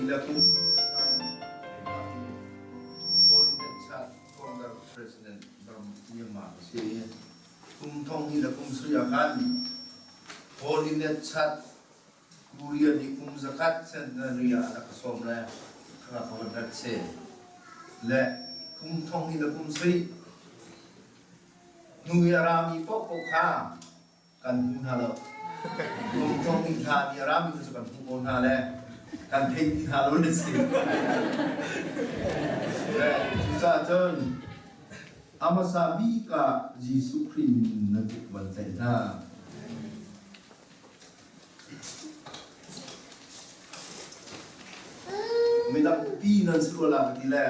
thong hnih le kum Holy Chat Founder President Myanmar a si. Kum thong hnih le kum sarih ah khan Holy Chat Korea nih kum zakhat centenary ah a rak ka sawm le ka rak ka rat si. Le kum thong hnih le kum sarih hnu i a rami paohpaoh kha kan hmu hna lo. Kum thong hnih hlan i a rami cu kan hmu ko hna le kan thei ti hna lo na si. Le cucaah cun a hmasa bik ah Jesuh Khrih min na kut van tlaih hna. Midang pi nan si rua la ka ti le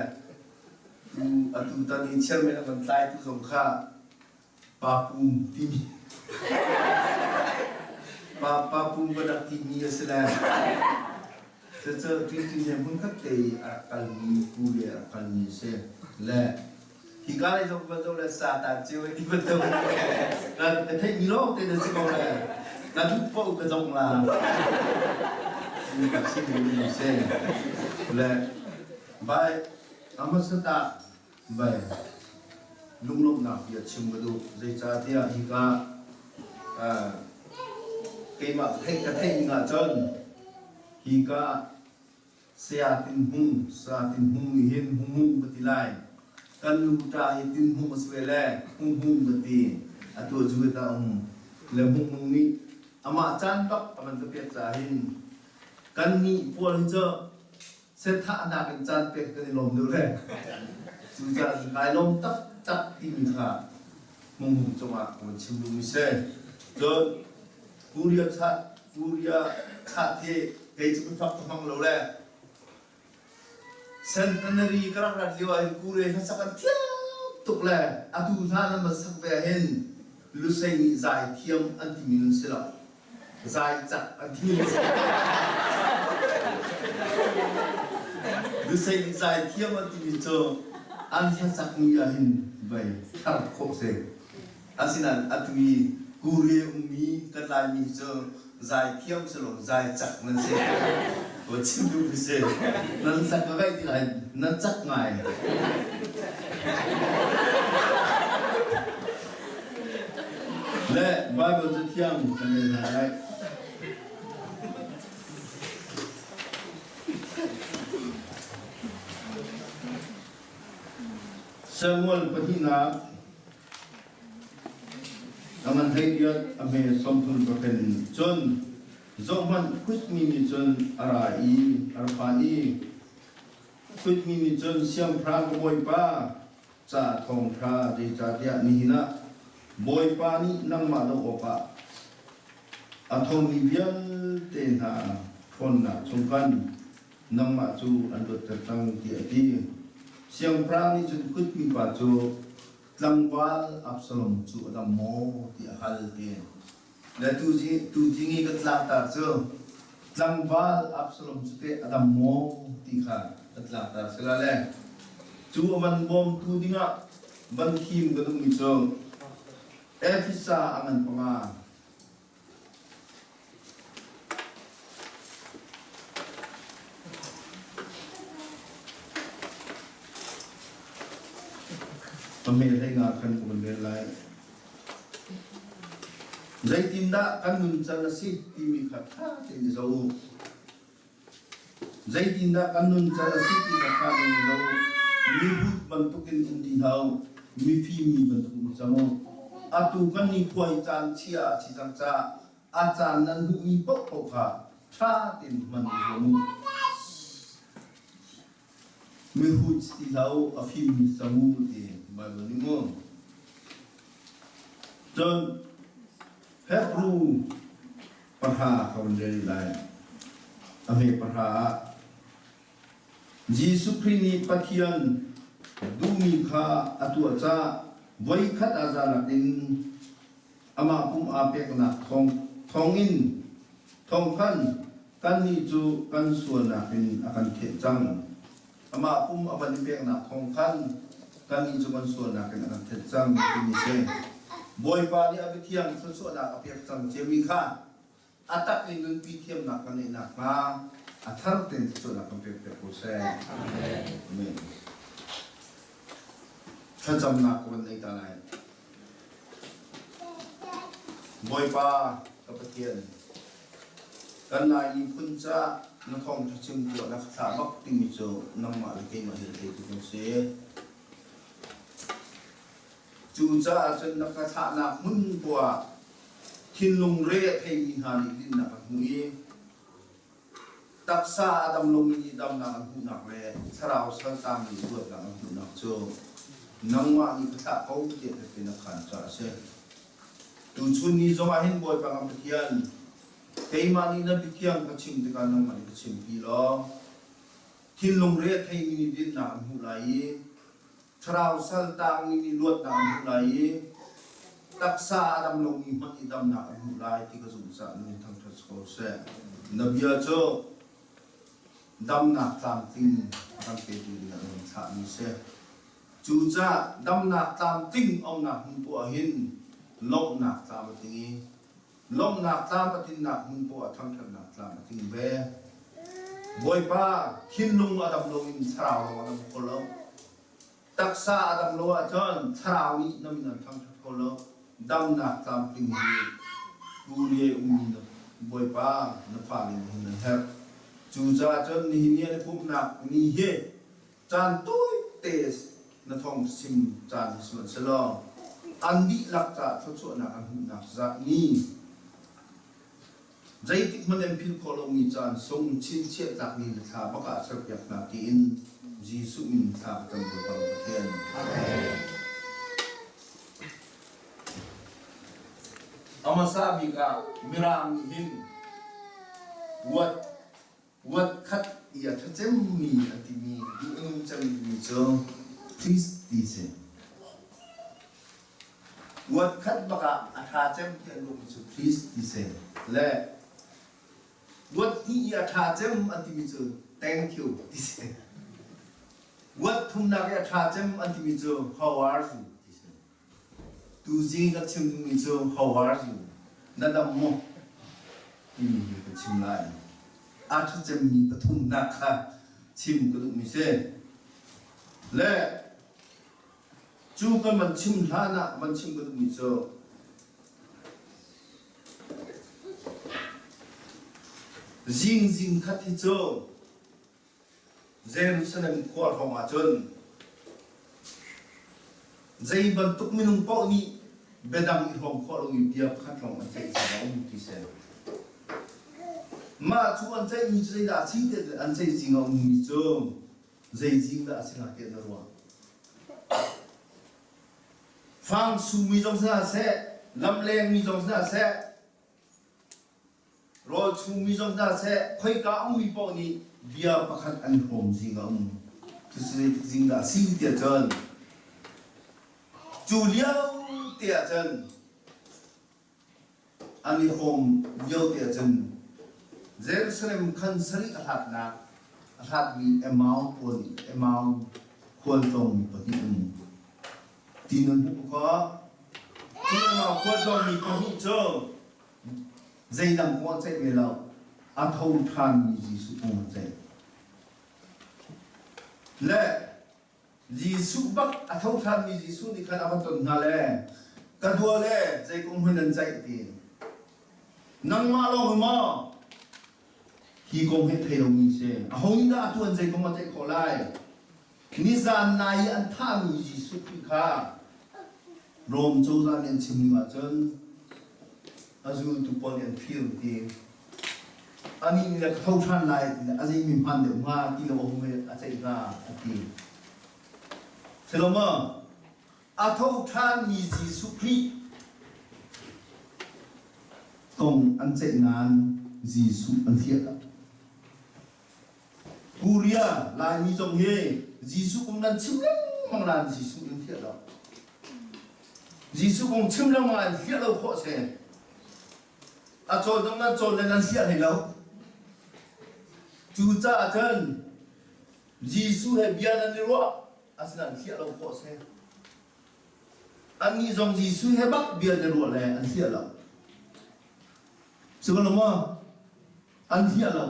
tu atu tan i chairman a kan tlaitu zong kha Pa Pum timi Pa Pa Pum ka rak timi a si le cucu Ṭinṭin he hmunkhat te i a rak kalmi pu le a rak kalmi a si le hika lei zong bantuk le satan cio i ti bantuk ka ka theihmi lawng te na si ko le ka duh paoh ka zong la ka chim mi si le bai amasata bai lunglawmhnak bia chim ka duh zeicahtiah hika keimah theih ka theih ning ahcun hika Saya Tin Hmung, Saya Tin Hmung nih hin Hmung Hmung ka ti lai. Kan nu ṭa hi Tin Hmung a si ve le Hmung Hmung ka ti. Atu a ju ta um. Le Hmung Hmung nih amah caan bak a van ka pek caah hin kan nih pawl hi cu sethahnak in caan pek kan i lawm deuh le cucaah kai lawm taktak timi kha Hmung Hmung cungah ka van chim duhmi si. Cun Korea chat Korea chat hi kei cu ka fak ka hmang lo le Centenary ka rak rat lio ah hin Korea hlasak an thiam tuk le atu hna nan van sak ve ah hin Lusei nih zai thiam an timi nan si lo. Zai cak an timi nan si lo. Lusei nih zai thiam an timi cu an hlasak mi ah hin vai thar khawh si. Asinain atu i Korea ummi kan Laimi hi cu zaithiam si lo zai cak nan si. Wa chim duh si. Nan sak ka ngaih tikah hin nan cak ngai. Le Bible cu thiang kan rel hna lai. Samuel pahnihnak A ngan hleiriat a hme 33 in cun zohhmanh Khuitmi nih cun a ra i a ra phan i Khuitmi nih cun siangpahrang ka bawipa ca thawngṭha zeicahtiah nihin ah Bawipa nih nangmah doh awkah a thomi vialte hna ṭhawnnak chung khan nangmah cu an luatter cang tiah a ti. Siangpahrang nih cun Khuitmi pa cu tlangval Absalom cu a dam maw ti a hal ti. Le tuzing i ka tlaktar cu tlangval Absalom cu teh a dam maw ti kha ka tlaktar si la le cu a van bawmtu dingah van thim ka duhmi cu Efesa a ngan panga Ka hme hlei nga khan ka vun rel lai. Zeitindah kan nuncan a si timi kha ṭha tein i zoh u. Zeitindah kan nuncan a si ti kha ṭha tein i zoh u. Mihrut bantukin um ti hlah u, mifim mi bantuk um cang u. Atu kan nikhua i caan chia a si cang caah a caan nan hmuhmi paohpaoh kha ṭha tein hman i zuam u. Mihrut si ti hlah u, a fimmi cang u ti Baibal nih mu. Cun Hebru pahra ka vun rel lai. A hme pahra ah Jesuh Khrih nih Pathian duhmi kha a tuah caah voikhat ah zalak in amah pum aa peknak thawng thawngin thawng khan kannih cu kan sualnak in a kan theh cang. Amah pum a van i peknak thawng khan kannih cu kan sualnak in a kan thet cang timi si. Bawipa nih a biathiang thluachuahnak a pek cang ciami kha a tak in nunpi thiamnak kan ngeih nakhnga. A thar tein thluachuahnak kan pek piak ko seh. Amen. Thlacamnak ka van nei ta lai. Bawipa ka Pathian, kan Lai miphun ca na thawngṭha chim tuah na ka thlah bak timi cu nangmah le keimah hi theitu kan si. Cucaah cun na ka thlahnak hmun poah ah thinlung re a theimi hna nih dinnak an hmuh i taksa a dam lomi nih damnak an hmuhnak le thlarau saltangmi luatnak an hmuhnak cu nangmah nih ka thlah ko tiah tehte na khaan caah a si. Tuchun ni zongah hin Bawipa kan Pathian, keimah nih na biathiang ka chim tikah nangmah nih ka chimpi law thinlung re a theimi nih dinnak an hmuh lai i Thlarau saltangmi nih luatnak an hmuh lai i taksa a dam lomi hmanh i damnak an hmuh lai ti ka zumh caah na min thangṭhat si ko seh. Na bia cu damnak tlamtling a kan petu dingah na kan thlahmi si. Cucaah damnak tlamtling umnak hmun poah hin lawmhnak tlam a tling i lawmhnak tlam a tlinnak hmun poah thangṭhatnak tlam a tling ve. Bawipa thinlung a dam loin thlarau lawng a dam kho lo. Taksa a dam lo ahcun thlarau nih na min an thangṭhat kho lo. Damnak tlamtling hi tu le ummi na Bawipa na fale nih hin an herh. Cucaah cun nihin ni an i pumhnak ni hi caan tawite na thawng chim caan hi sihmanhsehlaw an dihlak caah thluachuahnak an hmuhnak zat ni zeitik hmanh an philh khawh lomi caan sung chinchiah tlak ni le thla bak ah serpiak hna tiin Jesuh min thla ka cam Bawipa Pathian. A hmasa bik ah Mirang nih hin what Wat khat i a ṭha cemmi an timi duh a nung cemmi cu please ti si. Wat khat bak ah a ṭha cem ti an ruahmi cu please ti si. Le wat hnih i a ṭha cem an timi cu thank you ti si. Wat thumnak i a ṭha cem an timi cu how are you ti si. Tuzing ka chim duhmi cu how are you? Na dam maw? timi hi ka chim lai. A ṭha cemmi pathumnak kha chim ka duhmi si. Le cu kan van chim hlan ah van chim ka duhmi cu zingzing khat hi cu Jerusalem khua hrawng ah cun zei bantuk minung paoh nih biadang i hrawm khawh lomi bia pakhat lawng an ceih caah a um ti si. Mah cu an ceihmi cu zeidah a si ti an ceih zing a ummi cu zei zing dah a si hnga tiah na ruah? Fang sumi zong si hna seh, lamlengmi zong si hna seh, Rawl chungmi zong hna seh, khoika ummi paoh nih bia pakhat an i hrawm zing a um. Cucu zeitik zing dah a si tiah cun, cu lio te ah cun an i hrawm lio te ah cun Jerusalem khan sarih a hlatnak a hlatmi Emau pawl nih Emau khualtlawngmi pahnih um. Ti nan hmuh khawh. Cu Emau khualtlawngmi pahnih cu Zeidang kong a ceih ve lo. A tho ṭhanmi Jesuh kong a ceih. Le Jesuh bak a tho ṭhanmi Jesuh nih khan a va ton hna le ka dua le zei kong hmanh nan ceih ti. Nangmah lawng maw hi kong hi thei lomi si. Aho nih dah atu an zei kong a ceih khawh lai? Nizan nai i an thahmi Jesuh Khrih kha Rom cozah nih an chim ning ahcun a zultu pawl nih an fir ti. Anih nih le ka tho ṭhan lai ti le a zeimi hmaan deuh hnga ti lo a hung a ceih hnga a ti. Silo maw? A tho ṭhanmi Jesuh Khrih kong an ceih nain Jesuh an hliah lo. Korea Laimi zong hi Jesuh kong nan chim lengmang nain Jesuh nan hliah lo. Jesuh kong chim lengmang an hliah lo khawh si. A cawn zong nan cawn le nan hliah hlei lo. Cucaah cun Jesuh he bia nan i ruah asinain hliah lo khawh si. Annih zong Jesuh he bak bia nan ruah le an hliah lo. Sihmanhsehlaw maw an hliah lo.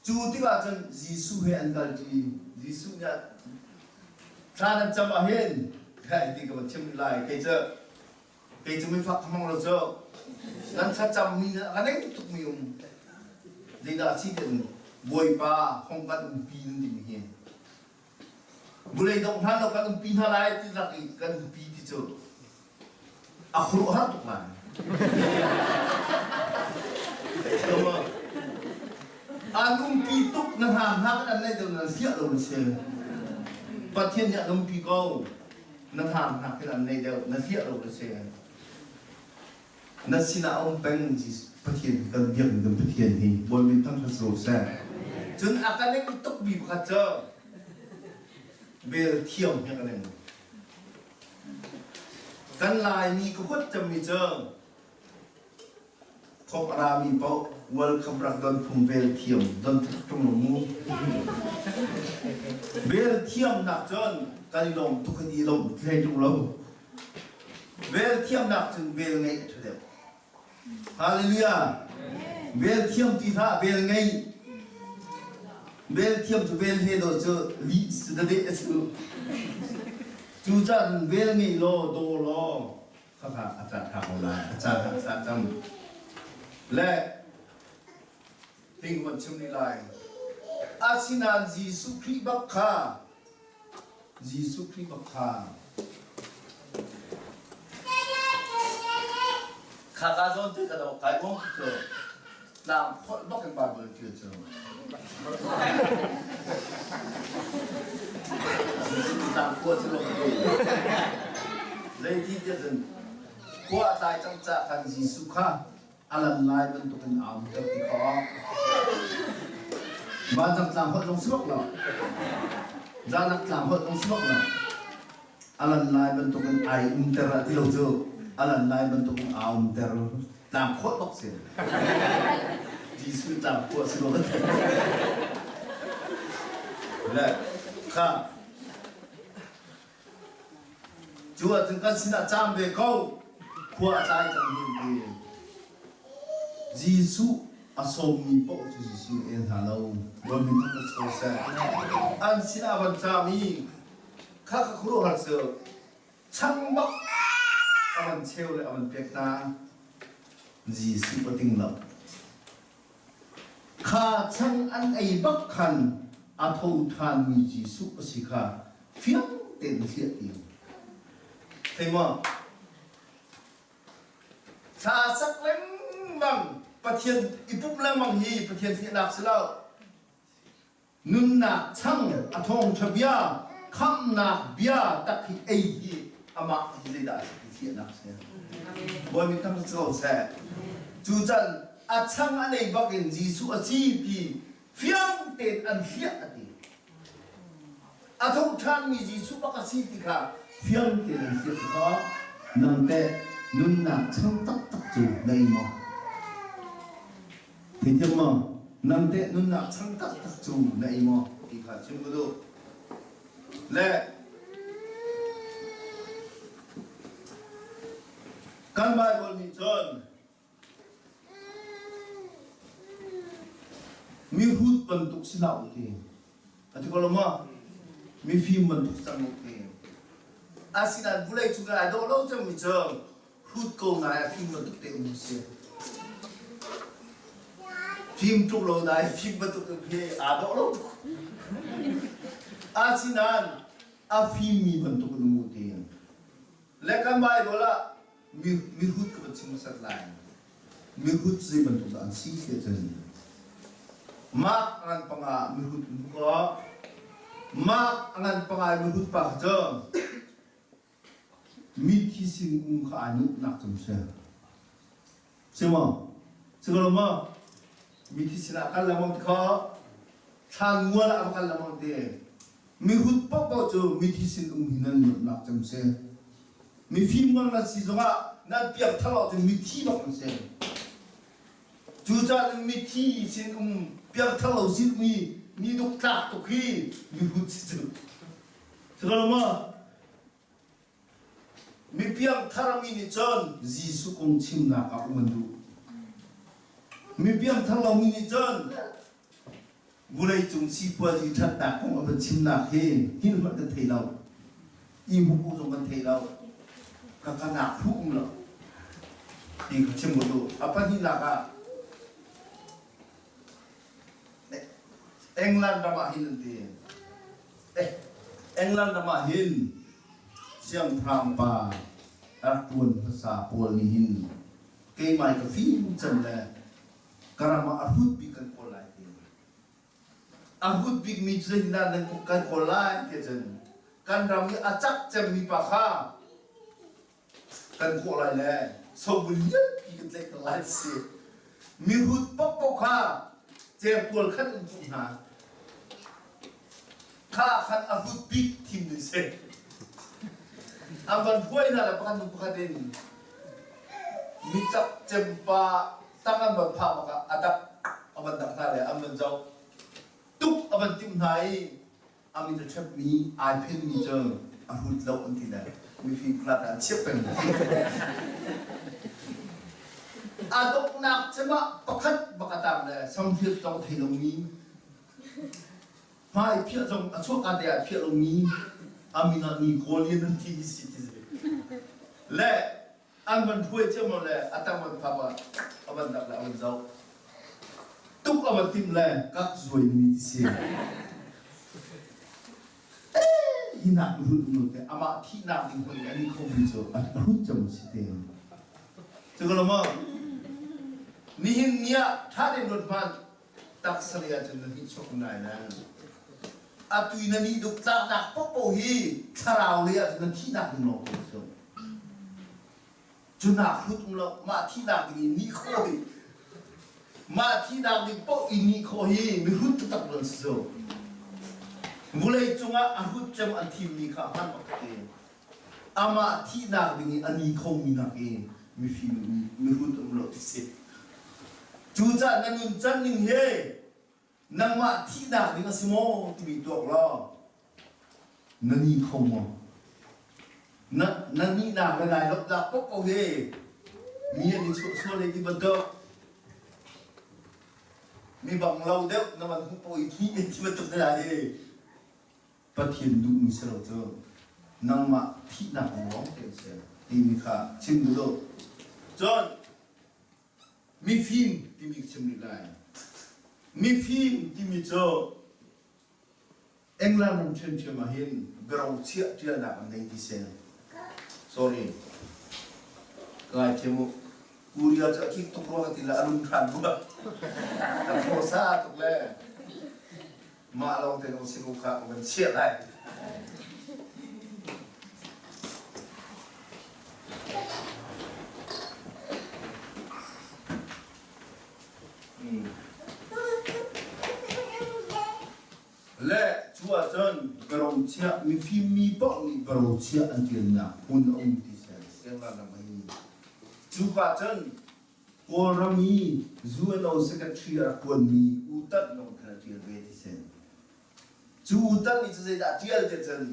Cu tikah cun Jesuh he an kalṭi. Jesuh nih thla nan cam ah hin hei ti ka van chim rih lai. Kei cu kei cu mifak ka hmang lo cu. Nan thlacam mi a ka neng tukmi um. Zeidah a si ti Bawipa hong kan umpi nan timi hi. Vulei dongh hlan lo kan umpi hna lai ti lak i kan umpi ti cu a khuaruahhar tuk lai. An umpi tuk na hna hna kan an nei deuh nan hliah lo na si. Pathian nih an umpi ko. Na hna hna khin an nei deuh na hliah lo na si. Na sinah a um peng Pathian kan biakmi kan Pathian hi Bawi min thangṭhat si ko seh. Cun a ka ning tukmi pakhat cu vel thiam hi a ka ning. Kan Laimi ka huat cemmi cu thawk a rami paoh welcome rak don phung vel thiam don ṭung lo mu. Vel thiamnak cun kan i lawm tuk i lawm hlei ṭung lo. Vel thiamnak cun vel ngeih a ṭha deuh. Hallelujah! Vel thiam ti hlah, vel ngei. Vel thiam cu vel he do cu lih si da deh a si. Cucaah vel ngei law, daw law, khakha a ca ṭha ko lai. A ca a ca cang. Le ting van chim rih lai. Asinain Jesuh Khrih bak kha Jesuh Khrih bak kha khaka zawn te ka do kai um cu tlang kholh bak in Bible ṭial cu Jesuh tlang khua si lo ka Zeiti tiah cun khua a tlai cang ca khan Jesuh kha a lan lai bantukin aa umter ti kha Vancang tlang holh zong si bak lo. Zanak tlang holh zong si bak lo. A lan lai bantukin ai umter ah ti lo cu a lan lai bantukin aa umter tlang khawh bak si. Jesuh tlang khawh si lo kan Le kha Cu ahcun kan sinah caam ve ko. Khua a tlai cang hin ti. Jesuh a sawmmi paoh cu Jesuh nih el hna lo. Bawi min thangṭhat si ko seh. An sinah van caam i kha kha khuaruahhar cu chang bak a van cheu le a van pek hna. Jesuh a ting lo. Kha chang an ei bak khan a tho ṭhanmi Jesuh a si kha fiang tein na hliah ti. Thei maw? Thla sak lengmang Pathian i pumh lengmang hi Pathian hliahnak si lo. Nunnak chang a thawngṭha bia, khamhnak bia tak hi ei hi amah hi zeidah a si ti hliahnak a si. Bawi min thangṭhat si ko seh. Cu can a chang a nei bak in Jesuh a si ti fiang tein an hliah a ti. A tho ṭhanmi Jesuh bak a si ti kha fiang tein an hliah tikah nang teh nunnak chang taktak cu na ei maw? Theithiam maw? Nang teh nunnak chang taktak cu na ei maw? Ti kha chim ka duh. Le kan Bible nih cun mihrut bantuk si hlah u ti. A ti ko lo maw? Mifim bantuk cang u ti. Asinain vulei cung ai dawh lo cangmi cu hrut ko ngai a fim bantuk te um si. Fim tuk lo dai fim bantuk he aa dawh lo tuk. Asinain a fimmi bantuk in um u ti. Le kan Bible ah mi mihrut ka van chim hmasat lai. Mihrut zei bantuk dah an si ti cun Mark ngan panga mihrut um ko. Mark ngan panga mihrut pa kha cu Mithi sin um kha aa nuamhnak cu si. Si maw? Si ko lo maw? Mithi sinah kal lengmang ti kha thlan ngual ah va kal lengmang ti. Mihrut paohpaoh cu mithi sin um hi nan nuamhnak cem si. Mifim ngang nan si zongah nan piangthar ahcun mithi bak nan si. Cucaah mithi sin um piangthar lo sin um i mi duk tlak tuk hi mihrut si cu. Si ko lo maw? Mi piangthar mi nih cun Jesuh kong chimnak ah um an duh. Mi piangthar lomi nih cun. Vawleicung sipuazi ṭhatnak kong a van chimnak hi hin hmanh kan thei lo. I hmuh zong kan thei lo. Ka kanak hruh um lo. Ti ka chim u. A pahnihnak ah England ram ah hin an ti. Eh, England ram ah hin siangpahrang pa a rak ṭuan hmasa pawl nih hin keimah ka fim cem le ka ram ah a hrut bik kan kawl lai ti. A hrut bikmi cu zeitindah nan kan kawl lai ti cun kan ram i a cak cemmi pa kha kan kawh lai le sobul lianpi kan tlaih hna lai ti si. Mihrut paohpaoh kha certual khan an pumh hna. Kha khan a hrut bik thim ding si. An van huai hna le pakhat hnu pakhat in micak cempa tang an van phah bak ah a dak a van dak hna le an van zoh tuk a van timh hna i a mit a ṭhepmi ai phenmi cu a hrut lo an ti le mifim klat ah an chiah peng. A donghnak cem ah pakhat bak a tang le samhriat zong thei lomi hmai phiah zong a chuahka te ah phiah lomi a min ah ni kawl in an ti si ti le an van hruai ciammam le a tang van phak ah a van dak le a van zoh tuk a van timh le kak zuai mi ti si hi nak rut nu te amah thihnak ding hmun i an i kho mi cu a hrut cem si te cu ko lo nihin ni ah tha den ruat hmanh taksa lei ahcun na hnih chuak nai nan atu i na nih duk tlaknak popo hi thlarau lei ahcun na thihnak ding lawng ko cu cu nak hlut um lo mah thihnak ding i nih khawh hi mah thihnak ding poh i nih khawh hi mihrut taktak nan si cu vulei cungah a hrut cem an thimmi kha hman bak te amah thihnak ding i a ni khomi nak i mifim mihrut um lo ti si cucaah na nun can ning hi nangmah thihnak ding a si maw timi tuak law na ni kho maw na na nihnak le nai lawmhnak paohpaoh hi mi an i chuahsual i ti bantuk mi bang lo deuh na van hmuh paoh i thi ti bantuk te hna hi Pathian duhmi si lo cu nangmah thihnak lawng te a si timi kha chim duh lo cun Mifim timi ka chim rih lai. Mifim timi cu England ram ṭhiamṭhiam ah hin biarochiah ṭialnak an nei ti si. Sorry. Ka ngaithiam u. Korea cu a kik tuk rua ka ti le a lung ṭhan rua. A thaw sa tuk le mah lawng te nung si ko kha ka van chiah lai. Le cu ahcun biarochiah mifim mi paoh nih biarochiah an ṭialnak hmun a um ti si. Cuka cun Kawlram i UNO secretary a rak ṭuanmi U Tanh zong khan a ṭial ve ti si. Cu U Tanh nih cu zeidah a ṭial ti cun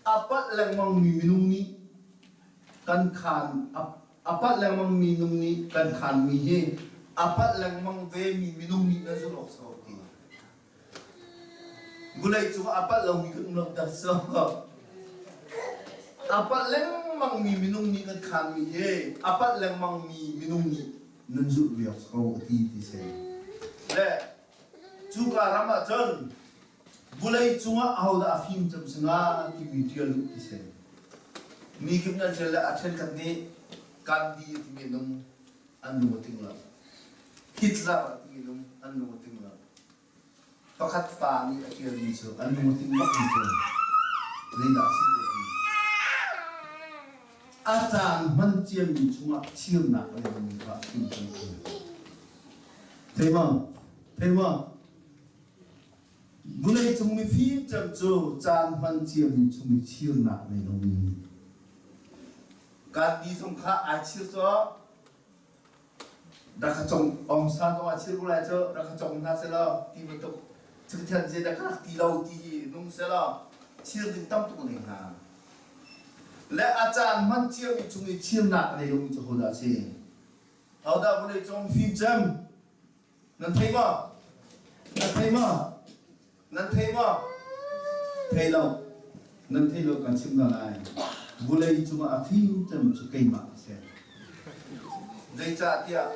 a palh lengmangmi minung nih kan khaan a palh lengmangmi minung nih kan khaanmi hi a palh lengmang vemi minung nih nan zulh awk si ko ti. Vulei cung ah a palh lomi kan um lo dah so. A palh lengmangmi minung nih kan khaanmi hi a palh lengmangmi minung nih nan zulh ve awk ko a ti ti si. Le cuka ram ah cun vulei cungah ahodah a fim cem si hnga timi ṭial u ti si. Mi kip nan ṭial le a ṭhenkhat nih Gandhi a timi nung an lung a tling lo. Hitler a timi nung an lung a tling lo. Pakhat pa nih a ṭialmi cu an lung a tling bakmi cu zeidah a si ti a caan hman ciami chungah chirnak a ngeimi kha fim kan si. Thei maw? Thei maw? Vawleicung mifim cem cu caan hman ciami chung i chirnak nei lomi. Gandhi zong kha ai chir cu rak ka cong Aung San zong a chir ko lai cu rak ka cong hna selaw ti bantuk cukthian zei dah ka rak ti lo ti hi nung selaw chir ding tam tuk nei hna le a caan hman ciami chung i chirnak a nei lomi cu hodah a si hodah vawlei cung fim cem nan thei maw nan thei maw? Nan thei maw? Thei lo. Nan thei lo kan chim hna lai. Vulei cungah a fim cem cu keimah ka si. Zeicahtiah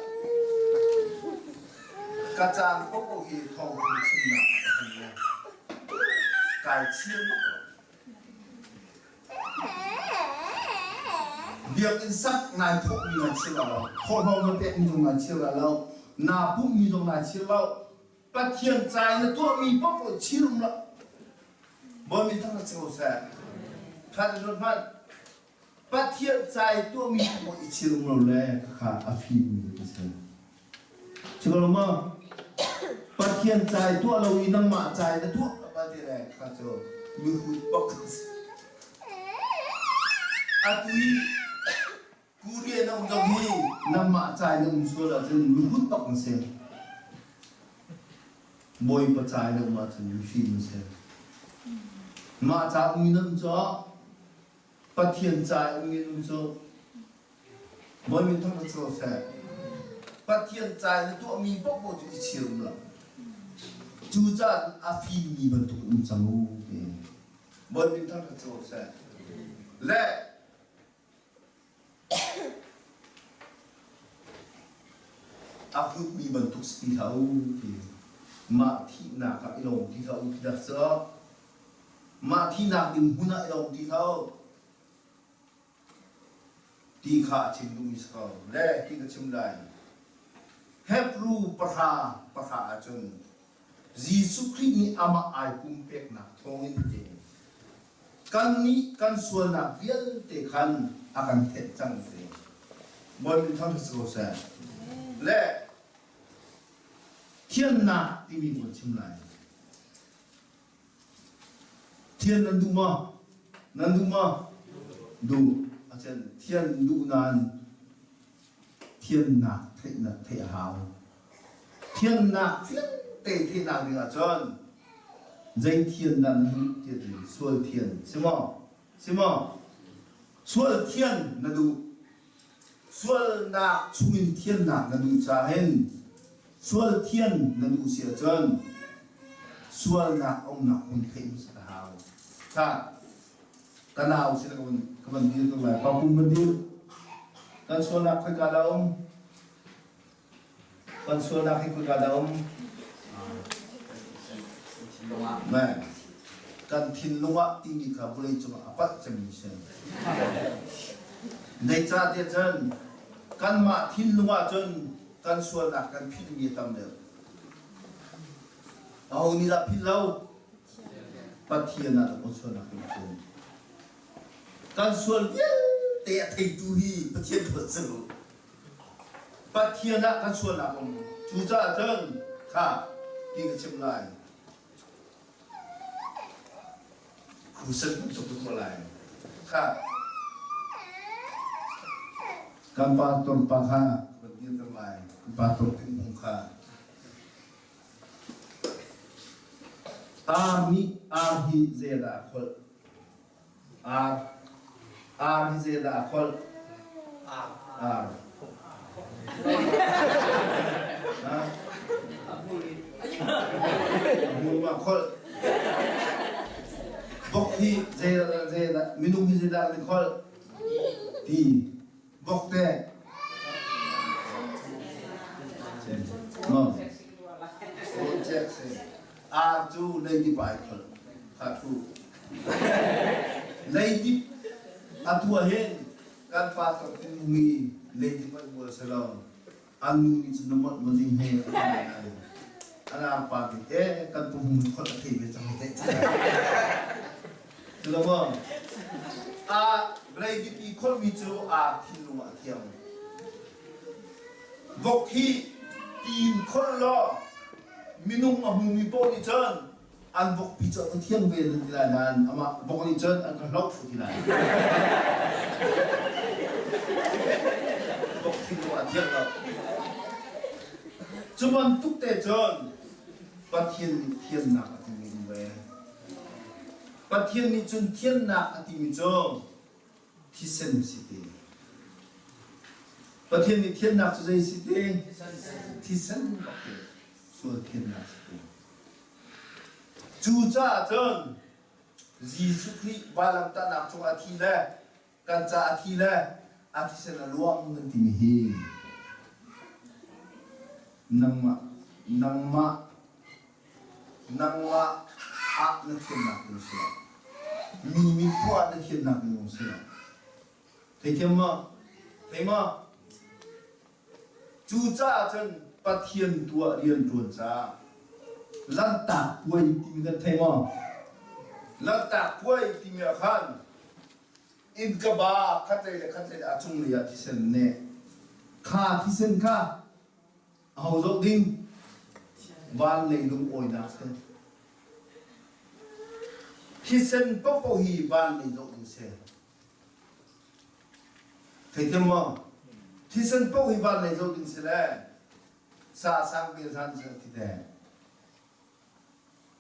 ka caan paohpaoh hi thawngtha chimnak ah ka hman le kai chir bak lo. Biakinn sak nai thawkmi nai chir lo, thawhlawm na pekmi zong nai chir lo, naa pumhmi zong nai chir lo, Pathian ca i na tuahmi paohpaoh chir um lo. Bawi thang na si ko seh. Khan in ruat hmanh. Pathian ca i tuahmi paohpaoh i chir um lo le khakha a fimmi ka si. Cu ma Pathian ca i tuah lo i nangmah ca i na tuah ba ti le kha cu mihrut bak ka si. Atu i Korea na um zong hi nangmah ca in na um sual ahcun mihrut bak na si. Bawipa ca in na um ahcun mifim na si. Mah ca um in um cu Pathian ca um in um cu Bawi min thang na seh. Pathian ca in na tuahmi paohpaoh cu i chir um lo. Cucaah a fimmi bantuk um cang u ti. Bawi min thang na seh. Le A hrutmi bantuk si ti hlah u ti. Mah thihnak ah i lawm ti hlah u ti dah cu. Mah thihnak ding hmun ah i lawm ti hlah u ti kha a chim duhmi si ko. Le ti ka chim lai. Hebru pahra pahra ahcun Jesuh Khrih nih amah ai pumpeknak thawngin te kannih kan sualnak vialte khan a kan thenh cang te. Bawi min thangṭhat si ko seh. Le thiannak timi kan chim lai. Thian nan duh maw? Nan duh maw? Duh. Acen thian duh nain thiannak theihnak theih a hau. Thiannak vialte theihnak ding ahcun zei thian dah na duh ti ti sual thian si maw? Si maw? Sual thian na duh. Sualnak chungin thiannak na duh caah hin sual thian na duh si ahcun sualnak umnak hmun theih hmasat a hau. Kha ka nau sin ka van ka van dir ko lai. Papum van dir. Kan sualnak khoika dah um? Kan sualnak hi khoika dah um? Man, kan thinlung ah timi kha vawlei cungah a palh cemmi si. Zeicahtiah cun kanmah thinlung ah cun kan sualnak kan philhmi a tam deuh. Aho nih dah philh lo? Pathian ah kan sualnak kan philh. Kan sual vialte a theitu hi Pathian tu a si. Pathian ah kan sualnak um. Cucaah cun kha ti ka chim lai. Khusan bantuk ka tuah lai. Kha kan pastor pa kha ka dirter lai. Kan pastor Tin Hung kha. Ar nih ar hi zeidah a kholh? Ar. Ar hi zeidah a kholh? Ar. Ar. Ha? A hmur ma kholh. Vok hi zeidah zeidah minung hi zeidah an i kholh? Ti. Vok te. No. Ar cu leidip ai kholh. Kha thu. Leidip atu ah hin kan pa tok mi leidip an bual se lo. An nu nih cun na mawt ma ding he an pa nih e kan pum khot a thei ve cang te. Lo maw? A leidip i kholh mi cu a thinlung ah a thiang. Vok hi tiin kholh law minung a hmumi paoh nih cun an vokpi cu a va thiang ve nan ti lai nain amah vok nih cun an ka hloh fu ti lai. Vok thinlung a thiang lo. Cu bantuk te cun Pathian nih thiannak a timi um ve. Pathian nih cun thiannak a timi cu thisen si ti. Pathian nih thiannak cu zei si ti? Thisen bak ti. Sual thiannak si ti. Cucaah cun Jesuh Khrih vailamtahnak cungah a thi le kan ca a thi le a thisen a luang nan timi hi nangmah nangmah nangmah ah na thiannak ding si lo. Mi mitkuh ah na thiannak ding si lo. Theithiam maw? Thei maw? Cucaah cun Pathian tuah rianṭuan caah Lanhtak puai timi kan thei maw? Lanhtak puai timi ah khan innkaba khatlei le khatlei a cunglei ah thisen neh. Kha thisen kha aho zoh ding? Van lei lungawinak si. Thisen paohpaoh hi van lei zoh ding si. Theithiam maw? Thisen paoh hi van lei zoh ding si le sa sang bil hlan cu ti te.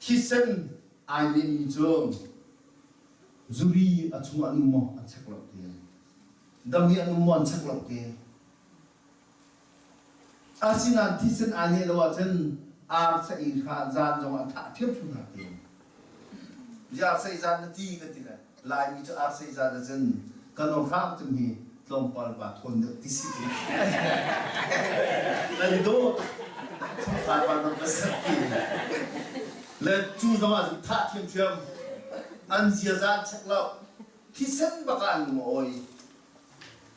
Thisen ai nenmi cu zuri a chung an um maw an check lo ti. Dami an um maw an check lo ti. Asinain thisen ai neh lo ahcun ar sa ei kha zan zong an thah ṭhiamṭhiam hna ti. Ziah sei zan na ti ka ti le Laimi cu ar sei zan ahcun kan awhrang cung hi tlawmpal va thawn deuh ti si ti. Kan i dawh tuk. Chungkhar pa dawt va set ti. Le cu zong ah cun thah ṭhiamṭhiam. An ziaza an check lo. Thisen bak ah an lung a awi.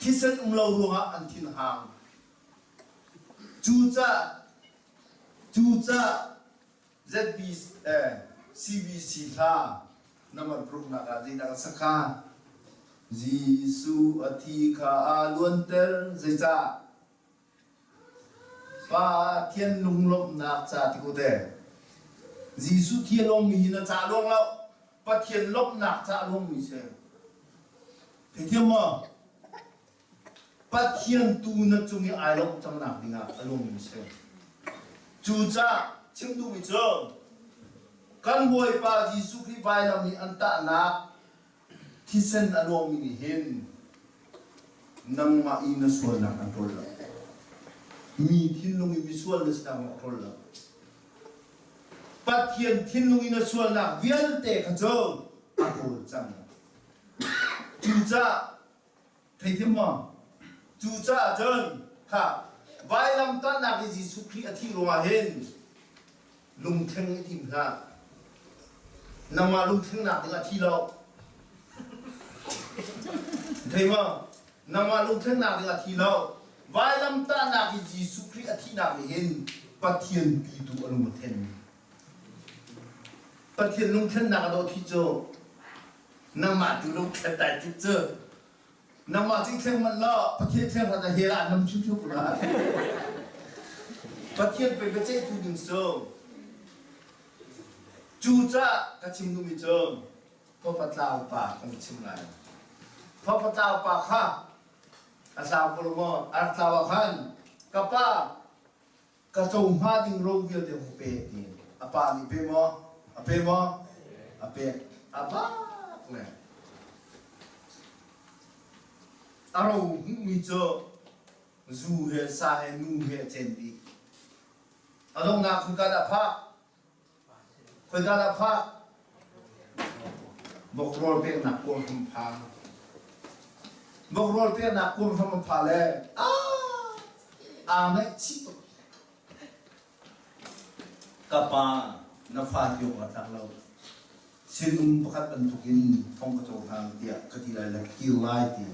Thisen um lo ruangah an thin hang. Cucaah cucaah ZB eh, CBC hla number paruknak ah zeidah ka sak kha? Jesuh a thi kha aa luanter zeicah? Pathian lunglawmhnak ca ti ko te. Jesuh thi a lawmmi hi na ca luang lo. Pathian lawmhnak ca a luangmi si. Theithiam maw? Pathian tu na cung i ai lawmh cangnak dingah a luangmi si. Cucaah chim duhmi cu kan Bawipa Jesuh Khrih vailam i an tahnak Thisen a luangmi nih hin nangmah i na sualnak an ṭawl lo. Mi thinlung i misual na sinak a ṭawl lo. Pathian thinlung i na sualnak vialte kha cu a ṭawl cang. Cucaah Theithiam maw? Cucaah cun kha vailamtahnak i Jesuh Khrih a thih ruangah hin lungthleng i tim hlah. Nangmah lungthlengnak ding a thi lo. Thei maw? Nangmah lungthlengnak ding a thi lo. Vailamtahnak i Jesuh Khrih a thihnak nih hin Pathian pi tu a lung a then. Pathian lungthlennak a dawh thi cu nangmah tu lungthlen dai tuk cu nangmah cu i thleng manh law Pathian thleng hrat ah hell ah nam hrimhrim ko lai Pathian pei biaceihtu ding cu cucaah ka chim duhmi cu Fapatlau pa kan chim lai Fapatlau pa kha a tlau ko lo maw a rak tlau ah khan ka pa ka co hnga ding ro vialte hung pe ti a pa nih pe maw a pe maw a pek a bak le a ro hmuhmi cu zu he sa he nu he a cen dih a donghnak khun ka dah phak Khoika dah phah? Vok rawl peknak kuang hram pha. Vok rawl peknak kuang hram a pha le aa ngaihchih tuk. Ka pa, na fa ti awk aa tlak lo. Sinum pakhat bantukin thong ka cohlang tiah ka ti lai le ka kir lai ti.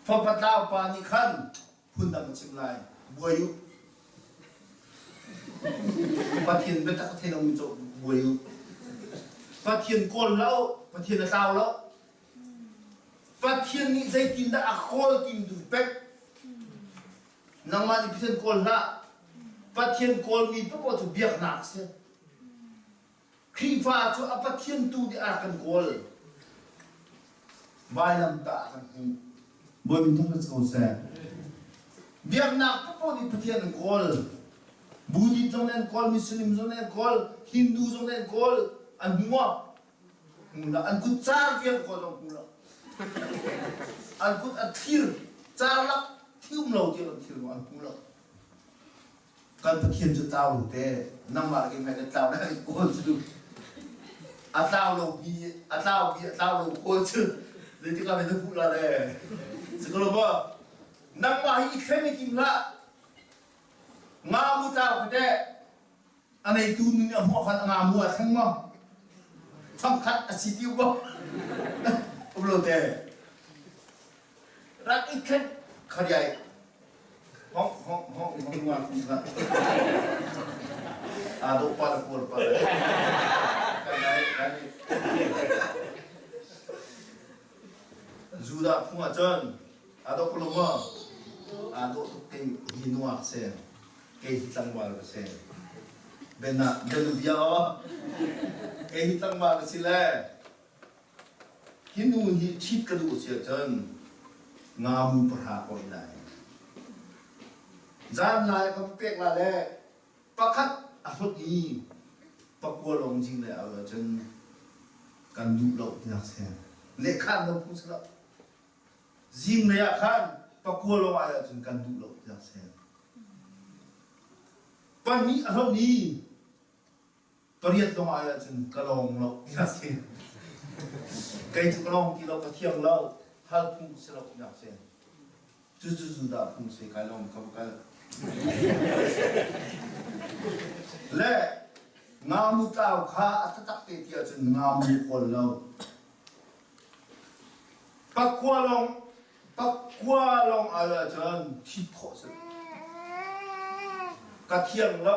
Fapatlau pa nih khan phundang ka chim lai buai u Pathian biatak a thei lomi cu buai u Pathian kawl lo Pathian a tlau lo Pathian nih zeitindah a kawl tim duh pek nangmah nih Pathian kawl hlah Pathian kawlmi paoh cu biaknak a si Khrihfa cu a Pathian tu nih a rak kan kawl. Vailamtah a kan hmuh. Bawi min thangṭhat ko seh. Biaknak paohpaoh nih Pathian an kawl. Buddhist zong nih an kawl, Muslim zong nih an kawl, Hindu zong nih an kawl. An hmu maw? Hmu lo. An kut car vial kawl zong hmu lo. An kut an thlir. Car lak thi um lo tiang an thlir an hmu lo. Kan Pathian cu tlau lo te nangmah le keimah kan tlau le kawl cu a tlau lo bi a tlau bi a tlau lo kawl cu zeitik ah na hmuh la le si ko lo maw nangmah hi i thlen i tim hlah nga mu tlau khi teh a neitu nu nih a hmuh khan a nga mu a thleng maw thongkhat a si ti maw um lo te rak i thlen khariai hong hong hong hong nga kum kha a do pa la por pa kan lai kan Judah phung ah cun a do ko lo maw a dawh tuk te hi nuak se kei hi tlangval ka si. Ben ah ben bia aw. Kei hi tlangval ka si le hi nu hi ṭhit ka duh si ahcun ngamu pahra kawi lai. Zan lai ka pek la le pakhat a hlut i pakua lawng jing le au ahcun kan duh lo tinak si. Lehkhan lo phu si lo. Zinglei ah khan pakua lawng ai ahcun kan duh lo tiah si. Pahnih a hloh i pariat lawng ai ahcun ka lawng lo tiah si. Kei cu ka lawng ti lo, ka thiang lo, hal phung si lo tiah si. Cucu Judah phung si kai lawng ka va kal. Le ngamu tlau kha a taktak te ti ahcun ngamu kawl lo. Pakua lawng pakua lawng al ahcun thit khawh si. Ka thiang lo.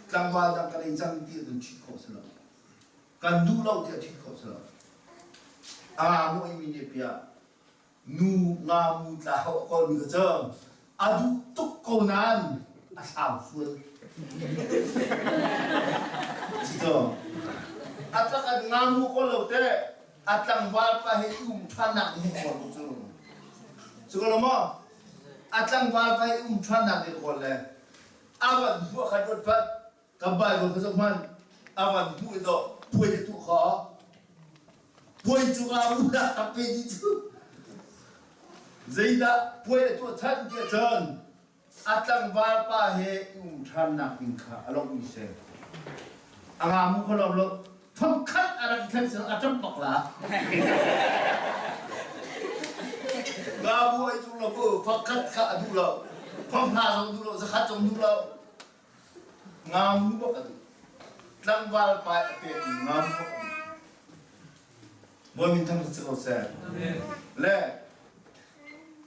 Tlangval dang ka nei cang ti ahcun thit khawh si lo. Kan duh lo tiah thit khawh si lo. Aa muai mi nih piah nu nga mu tla hau a kawl mi ka cu a duh tuk ko nain a thlau sual. Cito. A tlak an nga mu kawl lo te a tlangval pa he um ṭhannak nih kawl ko cu. Cu ko lo maw? A tlangval pa he um ṭhannak nih kawl le a van hmuh khan ruat pat ka Bible ka zoh hmanh a van hmuh i dawh puai a tuh kha puai cu nga mu dah tak pe di cu zeidah puai a tuah than tiah cun a tlangval pa he i um ṭhannak ding kha a lawmhmi si. A nga mu kha lawm lo. Thongkhat a rak thlen sin a ṭap bak la. Nga bu ai tung lo bu fakhat kha a duh lo. Phong hna zong duh lo, zakhat zong duh lo. Nga mu bak a duh. Tlangval pa a pekmi nga mu bak a duh. Bawi min thang si ko seh. Le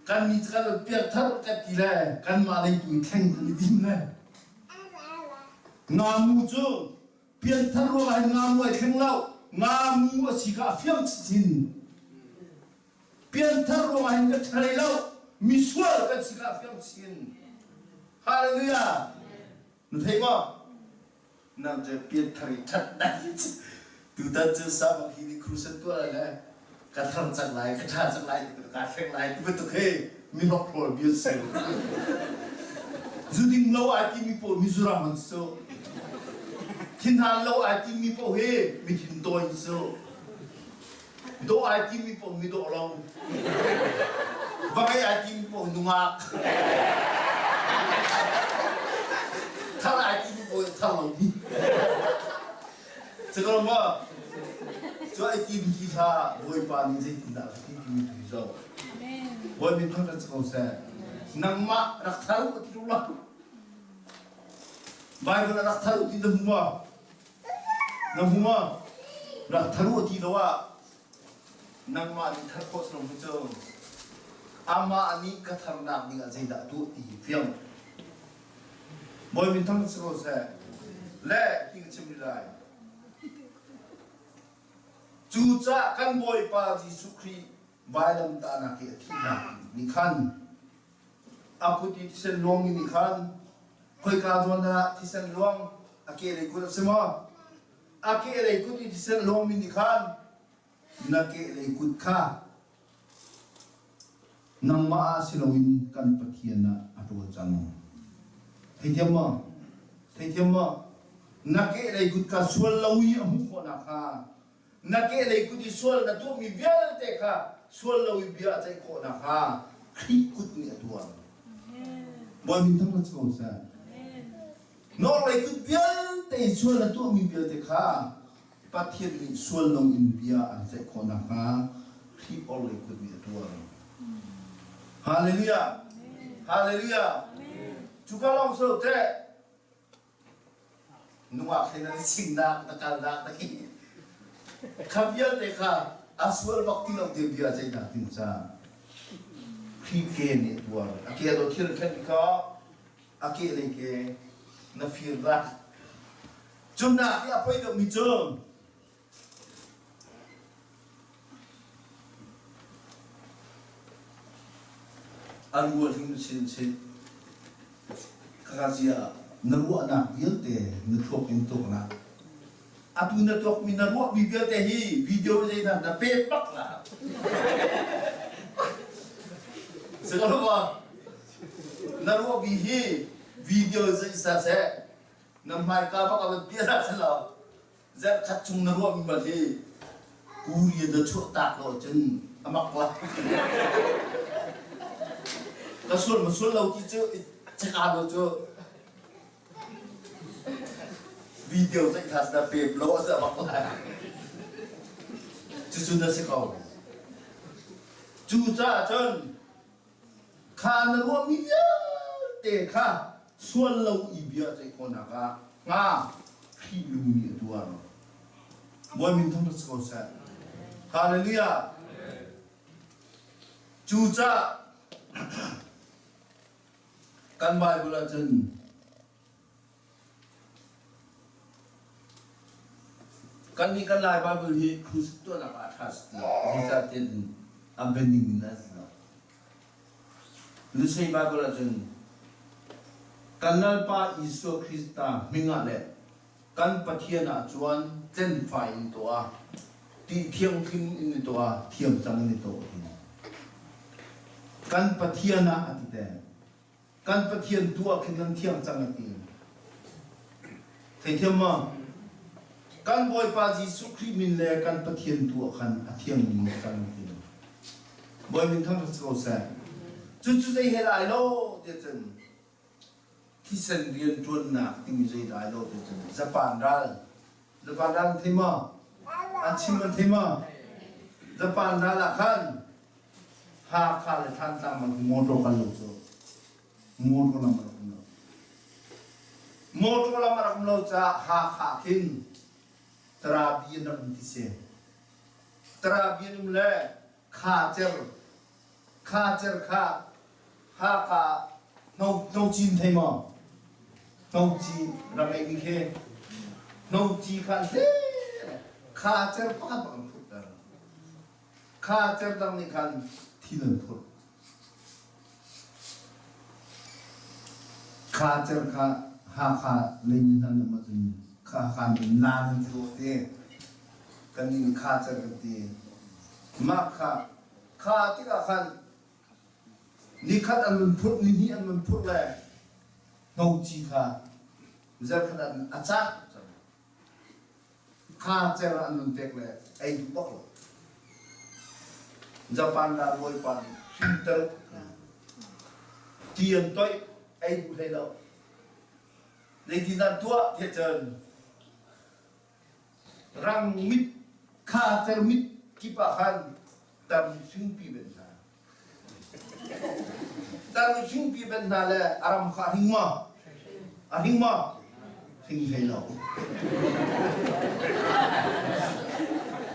kan mi kan piakthar kan ti le kanmah lei tu i thleng kan i dim le ngamu cu pianthar ruangah hin ngamu ai thleng lo ngamu a si kha a fiang chinchin pianthar ruangah hin kan ṭhalei lo misual kan si kha a fiang chin hallelujah na thei maw nang cu pianthar i ṭhat dai tutan cu sabak hi ni crusade tuah le ka thar cang lai ka ṭha cang lai ka thleng lai ti bantuk hi mi hlokhrol bia si zu ding lo ai timi pawl Mizoram an si thinhan lo ai timi paoh hi mi thin tawi an si dawh ai timi paoh mi dawh lo va ngei ai timi paoh nungak thar ai timi paoh thar lo mi Cakal ma cu ai tim hi kha Bawipa nih zeitindah a ti timi tu zo Bawi min thangṭhat si ko seh nangmah rak thar u ti lo Bible rak thar u ti na hmu ma Na hmu maw? Rak thar u ti lo ah nangmah nih thar khawh si lo cu amah nih ka tharnak ding ah zeidah a tuah ti hi fiang. Bawi min thang si ko seh. Le ti ka chim rih lai. Cucaah kan Bawipa Jesuh Khrih vailamtahnak i a thihnak nih khan a kut i thisen luangmi nih khan khoika zawn ah thisen luang a kehlei kut a si maw? A kehlei kut i thisen luangmi nih khan na kehlei kut kha nangmah ah si loin kan Pathian ah a ṭawl cang. Theithiam maw? Theithiam maw? Na kehlei kut kha sual lo i a hmuh khawh nakhnga na kehlei kut i sual na tuahmi vialte kha sual lo i bia a ceih khawh nakhnga Khrih kut nih a tuan. Bawi min thangṭhat si ko seh. Nawlei kut vialte sual a tuahmi vialte kha Pathian nih sual loin bia an ceih khawh nakhnga Khrih orhlei kut nih a tuar. Hallelujah! Hallelujah! Cuka lawng so teh nungak he nan singnak na kalnak na ki kha vialte kha a sual bak ti lo ti bia ceihnak ding ca Khrih ke nih a tuar. A ke do thil khen kha a ke lei ke na fir rak. Cunnak i a poi deuhmi cu a rual hing chinchin kakazia na ruahnak vialte na thluak in tuaknak atu na tuakmi na ruahmi vialte hi video zei hna na pe bak la Sikalawa na ruahmi hi video zei sa seh na hmaika bak a van piah dah lo zarhkhat chung na ruahmi bal hi Korea na chuah tak lo cun a mak la ka sual ma sual lo ti cu chaka lo cu video zeih thas na pep lo a sa bak la cucu na si ko cu caah cun Kha na ruahmi vialte kha sual lo i bia ceih khawhnak ah hnga Khrih lu nih a tuar. Bawi min thang si ko seh. Hallelujah. Cucaah kan Bible ahcun Kannih kan Lai Baibal hi crusade tuahnak ah a ṭha si ti zeicahtiah a bianing in a si lo. Lusei Baibal ahcun kan Lalpa Jesuh Krista hming ah le kan Pathian ah cun tlenfai in tuah, ti thianghlim in i tuah, thiamcang in i tuah ti. Kan Pathian ah a ti te. Kan Pathian tu ah khin nan thiang cang a ti. Theithiam maw? Kan Bawipa Jesuh Khrih min le kan Pathian tu ah khan a thiangmi cang a ti. Bawi min thang ko seh. Cucu zei he lai lo tiah cun thisen rian ṭuannak timi zei lai lo tiah cun Japan ral Japan ral an thei maw? An chim an thei maw? Japan ral ah khan Hakha le Thantlang man motor kal lo cu motor lam a rak um lo. Motor lam a rak um lo caah Hakha khin Tarabi an rak um ti si. Tarabi an um le Khacer Khacer kha Hakha Hnocin thei maw? Hnoci rak ngeihmi khi Hnoci kha an hle Khacer pakhat bak an phurhter. Kha cerdang nih khan thil an phurh. Kha cer kha Hakha leimi hna nih cun kha Hakha nih naan an ti te. Kannih nih kha cer kan ti. Mah kha kha tikah khan nikhat an vun phurh, nihnih an vun phurh le hnoci kha zarkhat an a cak cang. Kha cer an nun pek le ei duh bak lo. Japan ral bawipa nih hrinter ti an toih ei duh hlei lo. Zeitindah tuah tiah cun rang mit kha cer mit kip ah khan tam hringpi ben hna. Tam hringpi ben hna le a ram kha a hring maw? A hring maw? Hring hlei lo.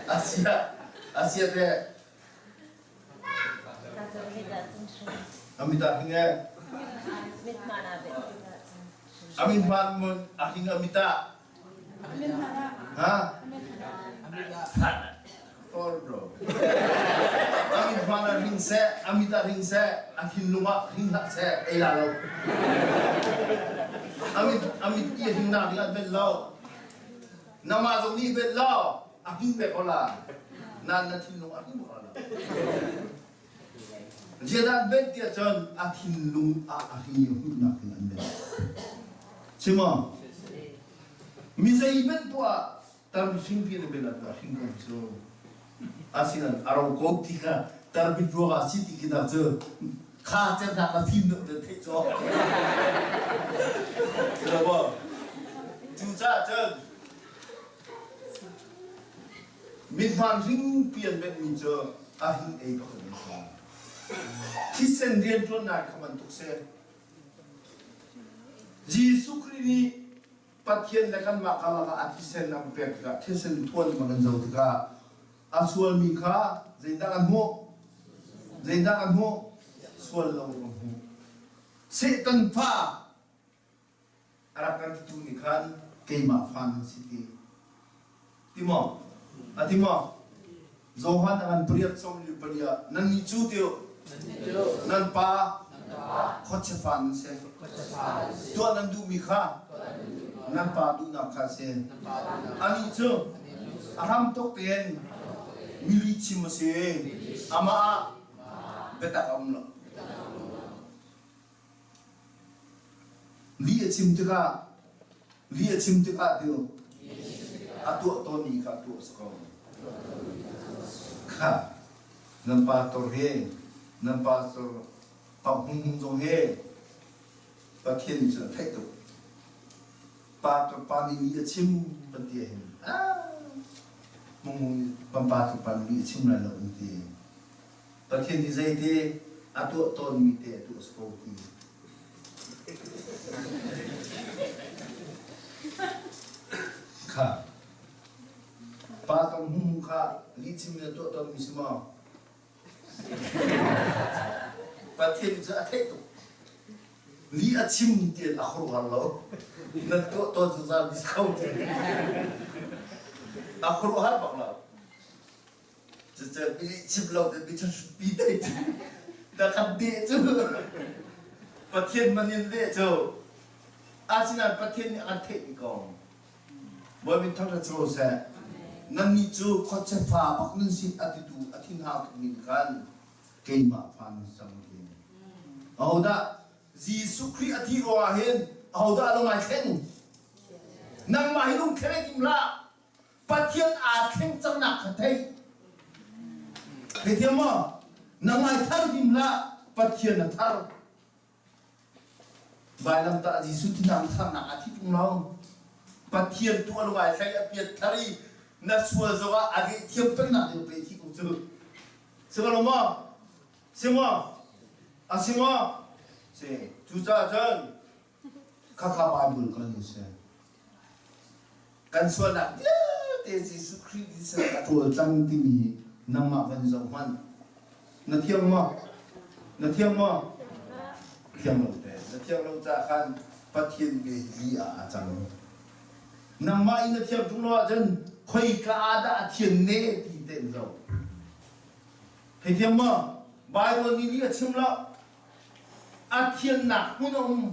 Asia asia te Amita hring e Amin hman mun a hring amita Ha? For bro. Amin hman ah hring seh, amit ah hring seh, a thinlung ah hring hlah seh, ei la lo. Amit amit i a hring nak ding ah bet lo. Nangmah zong nih bet lo, a hring ve ko la. Nan na thinlung a hring ko la. Ziadah bet tiah cun a thinlung ah a hring i hmuhnak ding an bet. Chimo. Mi zei bet poah tar hringpi na bel ah hring ko cu. Asinan a ro ko ti kha tar bit ruang ah si ti khi dah cu kha cer hna ka fim deuh te theih cu. Silo bo. Cucaah cun mithmaan hringpi an benhmi cu a hing ei bak in an si. Thisen rianṭuannak kha bantuk si. Jesuh Khrih nih Pathian le kanmah karlak ah a thisen a pek tikah thisen thuan bang kan zoh tikah a sualmi kha zeidah an hmuh? Zeidah an hmuh? Sual lo an hmuh. Satan fa a rak kan titu nih khan keimah fa nan si ti. Ti maw? A ti maw? Johan a ngan pariat sawm li pali ah nannih cu ti nan pa khuachia fa nan si. Tuah nan duhmi kha nan pa duhnak kha a si. Anih cu a hram tuk tein mi lihchim a si. Amah ah biatak a um lo. Lih a chim tikah lih a chim tikah ti a tuah tawnmi kha tuah si ko. Kha nan pastor he nan pastor pa hung hung zong he Pathian nih cun a theih tuk. Pastor pa nih lih a chim kan ti ahhin ah hung hung nih kan pastor pa nih lih a chim lai lo an ti. Pathian nih zeiti a tuah tawnmi te a tuah si ko ti. Kha pa tong hmu kha lihchim in a tuah tawnmi si maw? Pathian cu a theih tuk. Lih a chim ti a khuaruahhar lo. Nan tuah tawn zungzal mi si ko ti. A khuaruahhar bak lo. Cucu chim lo te mi pi te da kan de cu Pathian man in de cu asinain Pathian nih an theih mi kong Bawi min thangṭhat si ko seh nannih cu khuachia fa bak nan si a titu a thin hau tuk mi nih khan keimah fa nan si cang ti ahodah Jesuh Khrih a thih ruangah hin ahodah a lung ai thleng nangmah hi lung thleng tim hlah Pathian aa thleng cangnak kha thei. Theithiam maw? Nang ai thar him hlah, Pathian a thar. Vailamtah Jesuh thinang tharnak a thi ṭung lo. Pathian tu a lung ai thleng a piat thar i na sual zongah a thiam pengnak ding pe thi ko cu. Si ko lo maw? Si maw? A si maw? Si. Cucaah cun Khakha Bible kan in si. Kan sualnak vialte Jesuh Khrih thisen a ṭawl cang timi nangmah kan zoh hmanh. Na thiang maw? Na thiang maw? Thiang lo te. Na thiang lo caah khan Pathian bia hi li ah a cang. Nangmah in na thiang ṭung lo ahcun khoika ah dah a thian ne ti tein zoh. Theithiam maw? Bible nih lih a chim lo. A thiannak hmun a um.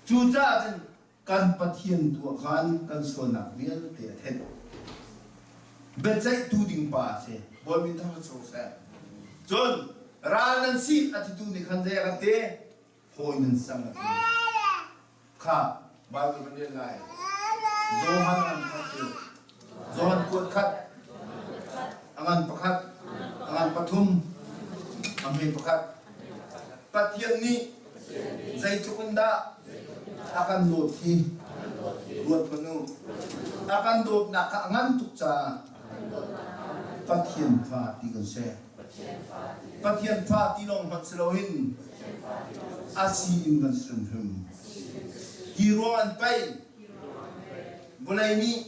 Cucaah cun kan Pathian tu ah khan kan sualnak vialte a thenh. Biaceihtu ding pa a si. Bawi min thang cu seh. Cun ral nan si a titu nih khan zei a kan ti? Hawi nan sang a ti. Kha Bible kan rel lai. Johan an khat cu. Johan kuat khat. A ngan pakhat. A ngan pathum. A hme pakhat. Pathian nih zeitluk in dah a kan dawt hi ruat hmanh u. A kan dawtnak kha a ngan tuk caah Pathian fa ti kan si. Pathian fa ti lawng hmanh si loin a si in kan si hrimhrim. Hi ruang an pei vawlei nih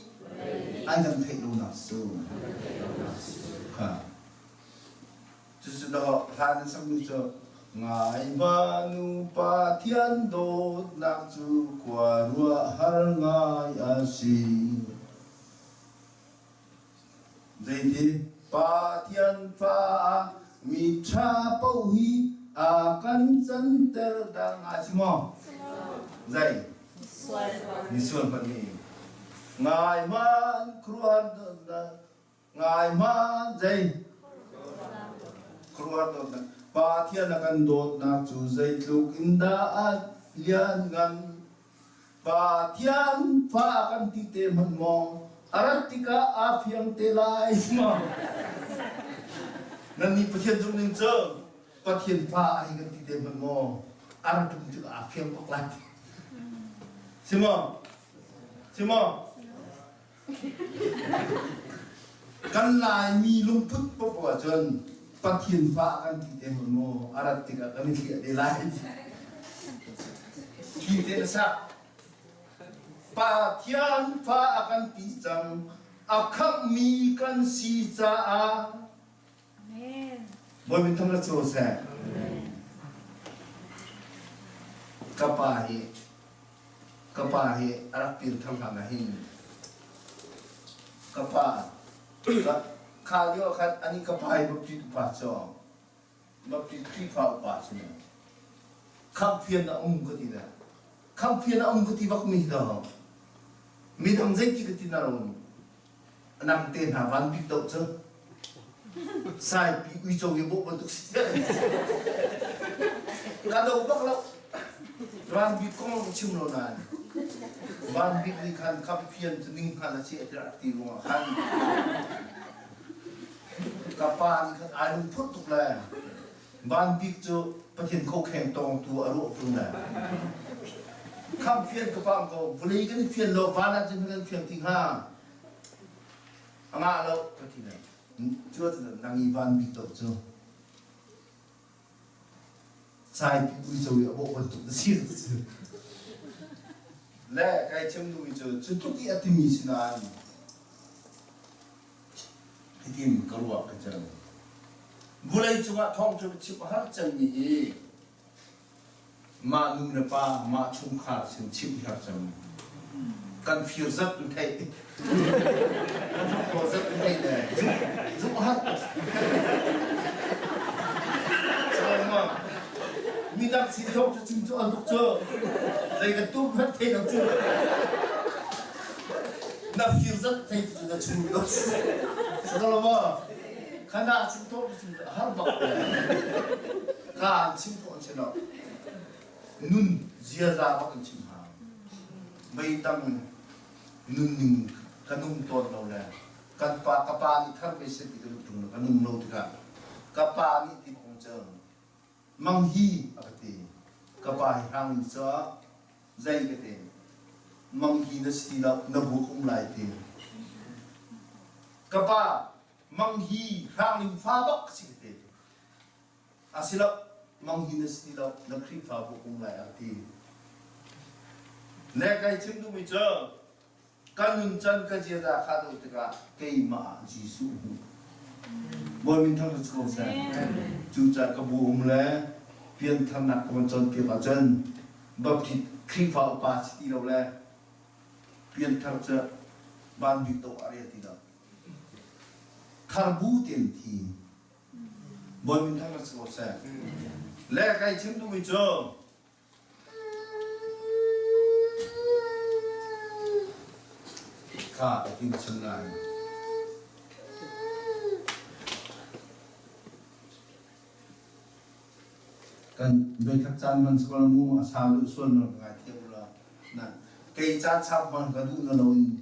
an kan theih lonak cu. Kha. Cucu dawh hla nan sakmi cu Ngai nu Pathian dawtnak cu khua ruah har ngai a si. Zeiti Pathian fa ah mi ṭha paoh hi a kan canter dah ngai si maw? Zei? Mi sual hmanh nih ngai hmanh khuaruahhar dawtnak ngai hmanh zei khuaruahhar dawtnak Pathian a kan dawtnak cu zeitluk in dah a lianngan Pathian fa kan ti te hmanh maw a rat tikah aa fiang te lai maw Nannih Pathian zumh ning cu Pathian fa ai kan ti te hmanh maw a rat tum tikah aa fiang bak lai si maw? Si maw? Kan Laimi lungput popoh ahcun Pathian fa kan ti te hmun maw a rat tikah kan i thliah te lai. Thi te na sak. Pathian fa a kan ti cang a khamhmi kan si caah Bawi min thang cu seh. Ka pa hi ka pa hi a rak pin thang hlan ah hin ka pa kha lio khan ani ka pa hi baptist upa cu baptist Khrihfa upa si khamhfian a um ka ti le khamhfian a um ka ti bak mi hi do midang zeiti ka ti na ro nang te hna van bik doh cu saipi uico i bawh bantuk si ka do bak lo van bik kong chim lo nain van bik nih khan kham fian cu ning hngal a si a ti ti ruangah khan ka pa nih khan ai lungphut tuk le van bik cu Pathian khokheng tawngtu a ruah tung le kham fian ka pang ko vulei kan i fian lo van ah cun kan fian ti hnga a ngah lo ka ti le cu nang i van bik to cu sai pi uico i a bawh bantuk na si le kai chim duhmi cu cu tluk i a timi si nain Hitin ka ruah ka cang. Vulei cungah thawngṭha chim a har cemmi hi mah nu le pa, mah chungkhar sin chimh hi har cem. Kan fir zat in theih. Kan zuk zat in theih le zuk har. Midang sin thawngṭha chim cu an tuk cu. Zei kan tum hmanh thei lo cu. Na fir zat thei cu na chung lo si lo maw khana chim to chim har bak kaan chim ko si lo nun ziaza bak in chim ha meidang nun ning ka nung tawn lo le kan pa ka pa nih thar ve se ti ka tung ka nung lo tikah ka pa nih ti kong cu mang hi a ka ti ka pa hi hang in ca Zei ka ti? Mangki na si ti lo, na buk um lai ti. Ka pa, manghi hrangling fa bak si ka ti. A si lo, manghi na si ti lo, na Khrihfa buk um lai a ti. Le kai chim duhmi cu, ka nuncan ka ziaza kha doh tikah keimah ah Jesuh hmuh. Bawi min thang ko seh. Cucaah ka bu um le piantharnak ka van cawnpiak ahcun Baptist Khrihfa upa si ti lo le pianthar cu van bik do a rel ti lo. Thar bu tein thi. Bawi min thang ko seh. Le kai chim duhmi cu Kha a tin chim lai. Kan voikhat caan man sual mu a sau duh sual na ngai thiam la. Na kei caan chap man ka duh na lo in.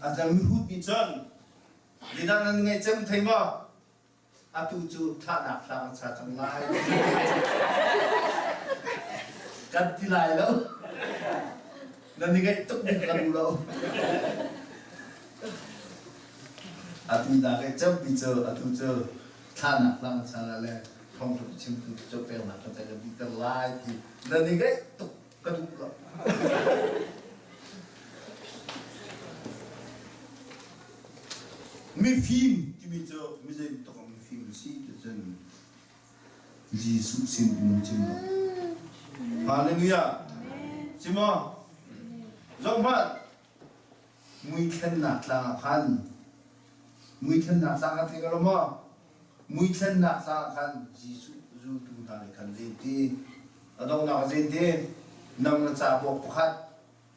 A cang mi hut mi cun midang nan ngai cem thei ma? Atu cu thlahnak hla a cha cang lai. Kan ti lai lo. Nan i ngaih tuk ding ka duh lo. Atu dah kai campi cu atu cu thlahnak hla a cha le thawngtha chimtu cu peknak ka kan dihter lai ti nan i ngaih tuk ka duh lo. Mifim timi cu mizei bantuk ah mifim na si ti cun Jesuh sin in an chim lo. Hallelujah. Si maw? Zohhmanh. Muithlennak tlang ah khan muithlennak tlang ah thei ko lo maw? Muithlennak tlang ah khan Jesuh zultu hna nih khan zeiti a donghnak ah zeiti nang na ca bawk pakhat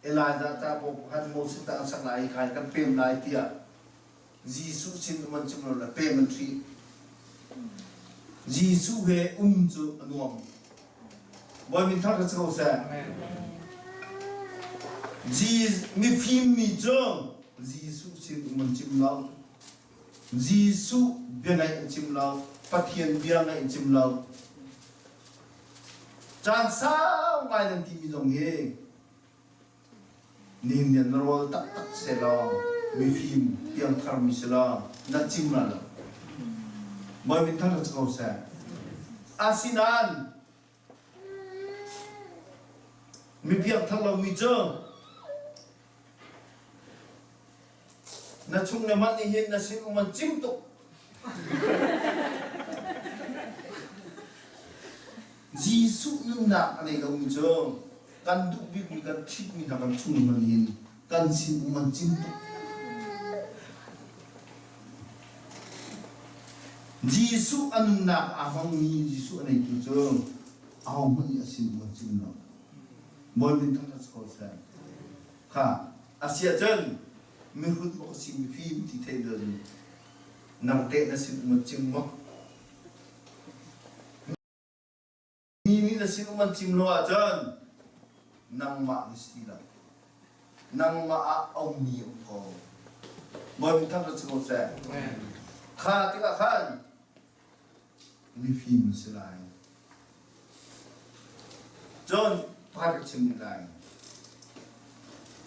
Elijah ca bawk pakhat Moses ta an sak lai i kai kan pem lai tiah Jesuh sin um an chim lo le pem an hrih. Jesuh he um cu a nuam. Bawi min thar ka ko seh. Mifim mi cu Jesuh sin um an chim lo. Jesuh bia ngaih an chim lo. Pathian bia ngaih an chim lo. Caan sau ngai nan timi zong hi Nihin ni na rawl taktak selaw mifim piangthar mi selaw na cim la lo. Bawi min thang ko seh. Asinain mi piangthar lomi cu na chung le man nih hin na sin um an cim tuk. Jesuh nunnak a nei lomi cu kan duh bikmi kan ṭhitmi hna kan chung man in kan sin um an cim tuk. Jesuh a nunnak aa hmangmi Jesuh a neitu cu ahohmanh nih a sin um an cim lo. Bawi min thangṭhat si ko seh. Kha a si ahcun mihrut maw ka si mifim ti theih lo nang teh na sin um an cim maw? Mi nih na sin um an cim lo ahcun nangmah na si lo. Nangmah ah a ummi um ko. Bawi min thangṭhat si ko seh. Kha tikah khan mifim na si lai. Cun pakhat ka chim rih lai.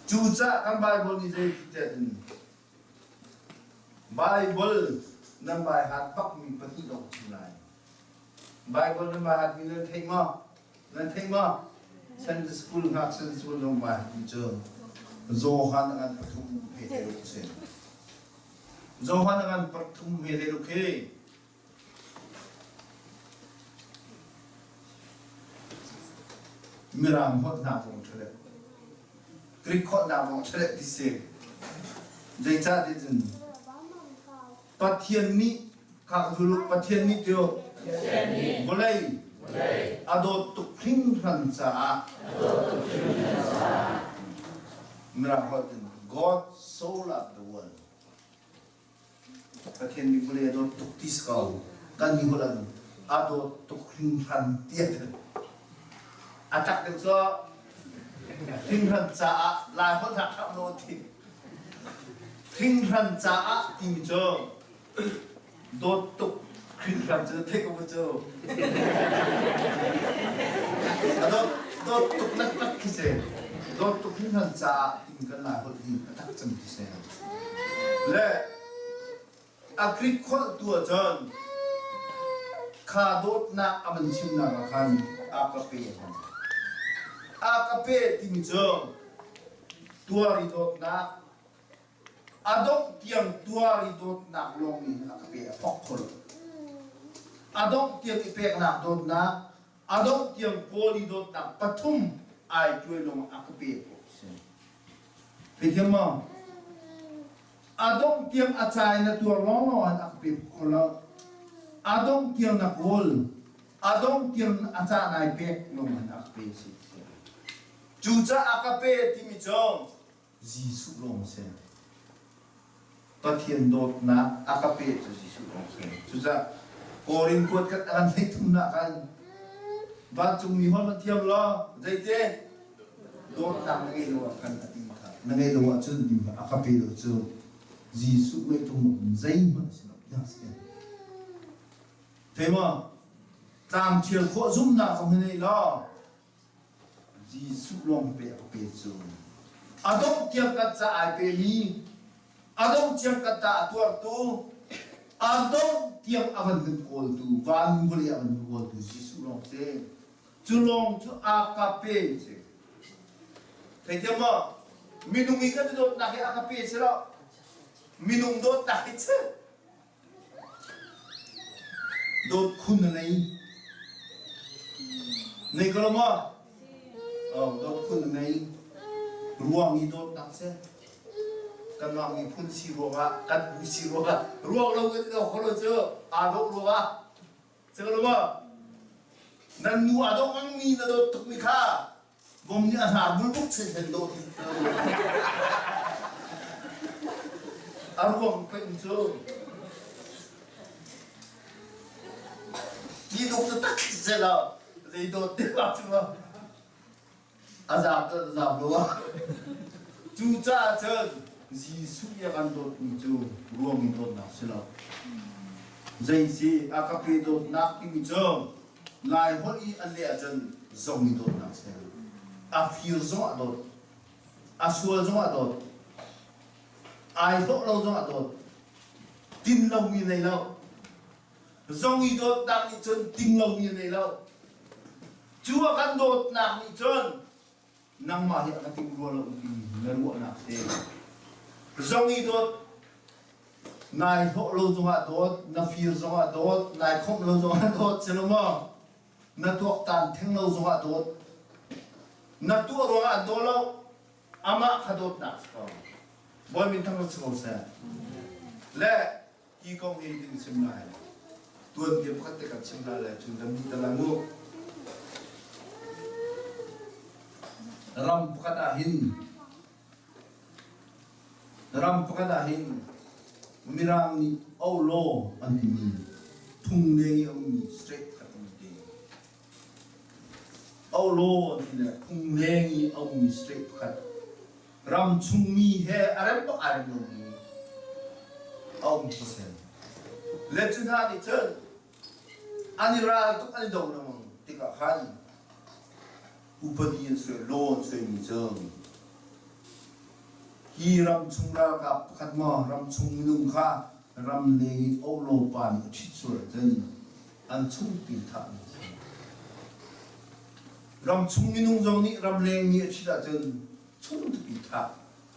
Cucaah kan Baibal nih zei ti tiah in Baibal nan bai hat bakmi pahnih lawng chim lai. Baibal nan bai hatmi nan theih maw? Nan theih maw? Sunday school ngak Sunday school zong bai hatmi cu Johan a ngan pathum he te ruk si. Johan a ngan pathum he te ruk hi Mirang holhnak zong ṭha deuh. Greek holhnak zong ṭha deuh ti si. Zeicah ti cun Pathian nih kha zul Pathian nih tio vawlei a dawt tuk hringhran caah Mirang holh in God so loved the world. Pathian nih vawlei a dawt tuk ti si ko. Kan nih holh an a dawt tuk hringhran tiah a tak deuh cu hringhran caah Lai holh hna ṭhap lo ti. Hringhran caah timi cu dawt tuk hringhran cu theih ko cu. A dawt dawt tuk taktak khi si. Dawt tuk hringhran caah timi kan Lai holh hi a tak cem ti si. Le a Greek holh tu ahcun kha dawtnak a van chimnak ah khan a ka pe a ka pe timi cu tuar i dawtnak a dongh tiang tuar i dawtnak lawng in a ka pe a phok kho lo a dongh tiang i peknak dawtnak a dongh tiang kawl i dawtnak pathum ai tuai lawng a ka pe khawh si Theithiam maw? A dongh tiang a ca in a tuar lawnglawng ah a ka pe kho lo. A dongh tiang na kawl, a dongh tiang a ca nai pek lawng in a ka pe si. Cucaah a ka pe timi cu Jesuh lawng a si. Pathian dawtnak a ka pe cu Jesuh lawng si. Cucaah Korin kuat khat a kan hleih thumnak khan vancungmi holh na thiam law zeite dawtnak na ngeih lo ah khan a ti kha na ngeih lo ahcun a ka pe lo cu Jesuh ngeih tung lo zeihmanh a si lo tiah si. Thei maw? Tlang thial khawh zumnak zong hi nei law Jesuh lawng pe a pe cu a dongh tiang kan ca ai pemi a dongh tiang kan ta a tuartu a dongh tiang a van kan kawltu van vawlei a van kan kawltu Jesuh lawng si cu lawng cu a ka pe si theithiam maw minung i kan i dawtnak hi a ka pe si lo minung dawtnak hi cu Dawt khun na nei. Nei ko lo maw? Oh, dawt khun na nei. Ruang i dawtnak si. Kanmah miphun si ruangah, kan bu si ruangah, ruang lo kan lo kho lo cu aa dawh ruangah. Si ko lo maw? Nan nu aa dawh ngang mi na dawt tuk mi kha Vom nih a hnar bulbuk chen dawh ti A ruang peng cu ti duk cu tak se lo zei dawt te ba cu a zaam to zaam lo cu caah cun Jesuh i a kan dawtmi cu ruang in dawtnak si lo zei si a ka pe dawtnak timi cu Lai holh i an leh ahcun zong i dawtnak si. A fir zong a dawt. A sual zongah dawt. Ai hlawh lo zongah dawt. Tin lomi nei lo. Zong i dawtnak nih cun ting lomi a nei lo. Cu a kan dawtnak nih cun nangmah hi a ka ting rua lo ti na ruahnak si. Zong i dawt nai hlawh lo zongah dawt, na fir zongah dawt, nai khomh lo zongah dawt, si lo maw? Na tuaktan theng lo zongah dawt. Na tuah ruangah an daw lo. Amah kha dawtnak si ko. Bawi min thang si ko seh. Le hi kong hi din chim lai. Tuanbia pakhat te kan chim lai le cun kan dih te lai mu. Ram pakhat ah hin Ram pakhat ah hin Mirang nih Olo an timi phung leng i a ummi state pakhat an ti. Olo an ti le phung leng i a ummi state pakhat ram chungmi he a rem bak aa rem lomi a um sen. Le cu hna nih cun an i ral tuk an i do lengmang tikah khan upadi an suai, law an suaimi cu hi ram chung ralkap pakhat maw ram chung minung kha ram leng i olo pa nih a ṭhit sual ahcun an chungpi thah an si. Ram chung minung zong nih ram leng mi a ṭhit ahcun chungpi thah.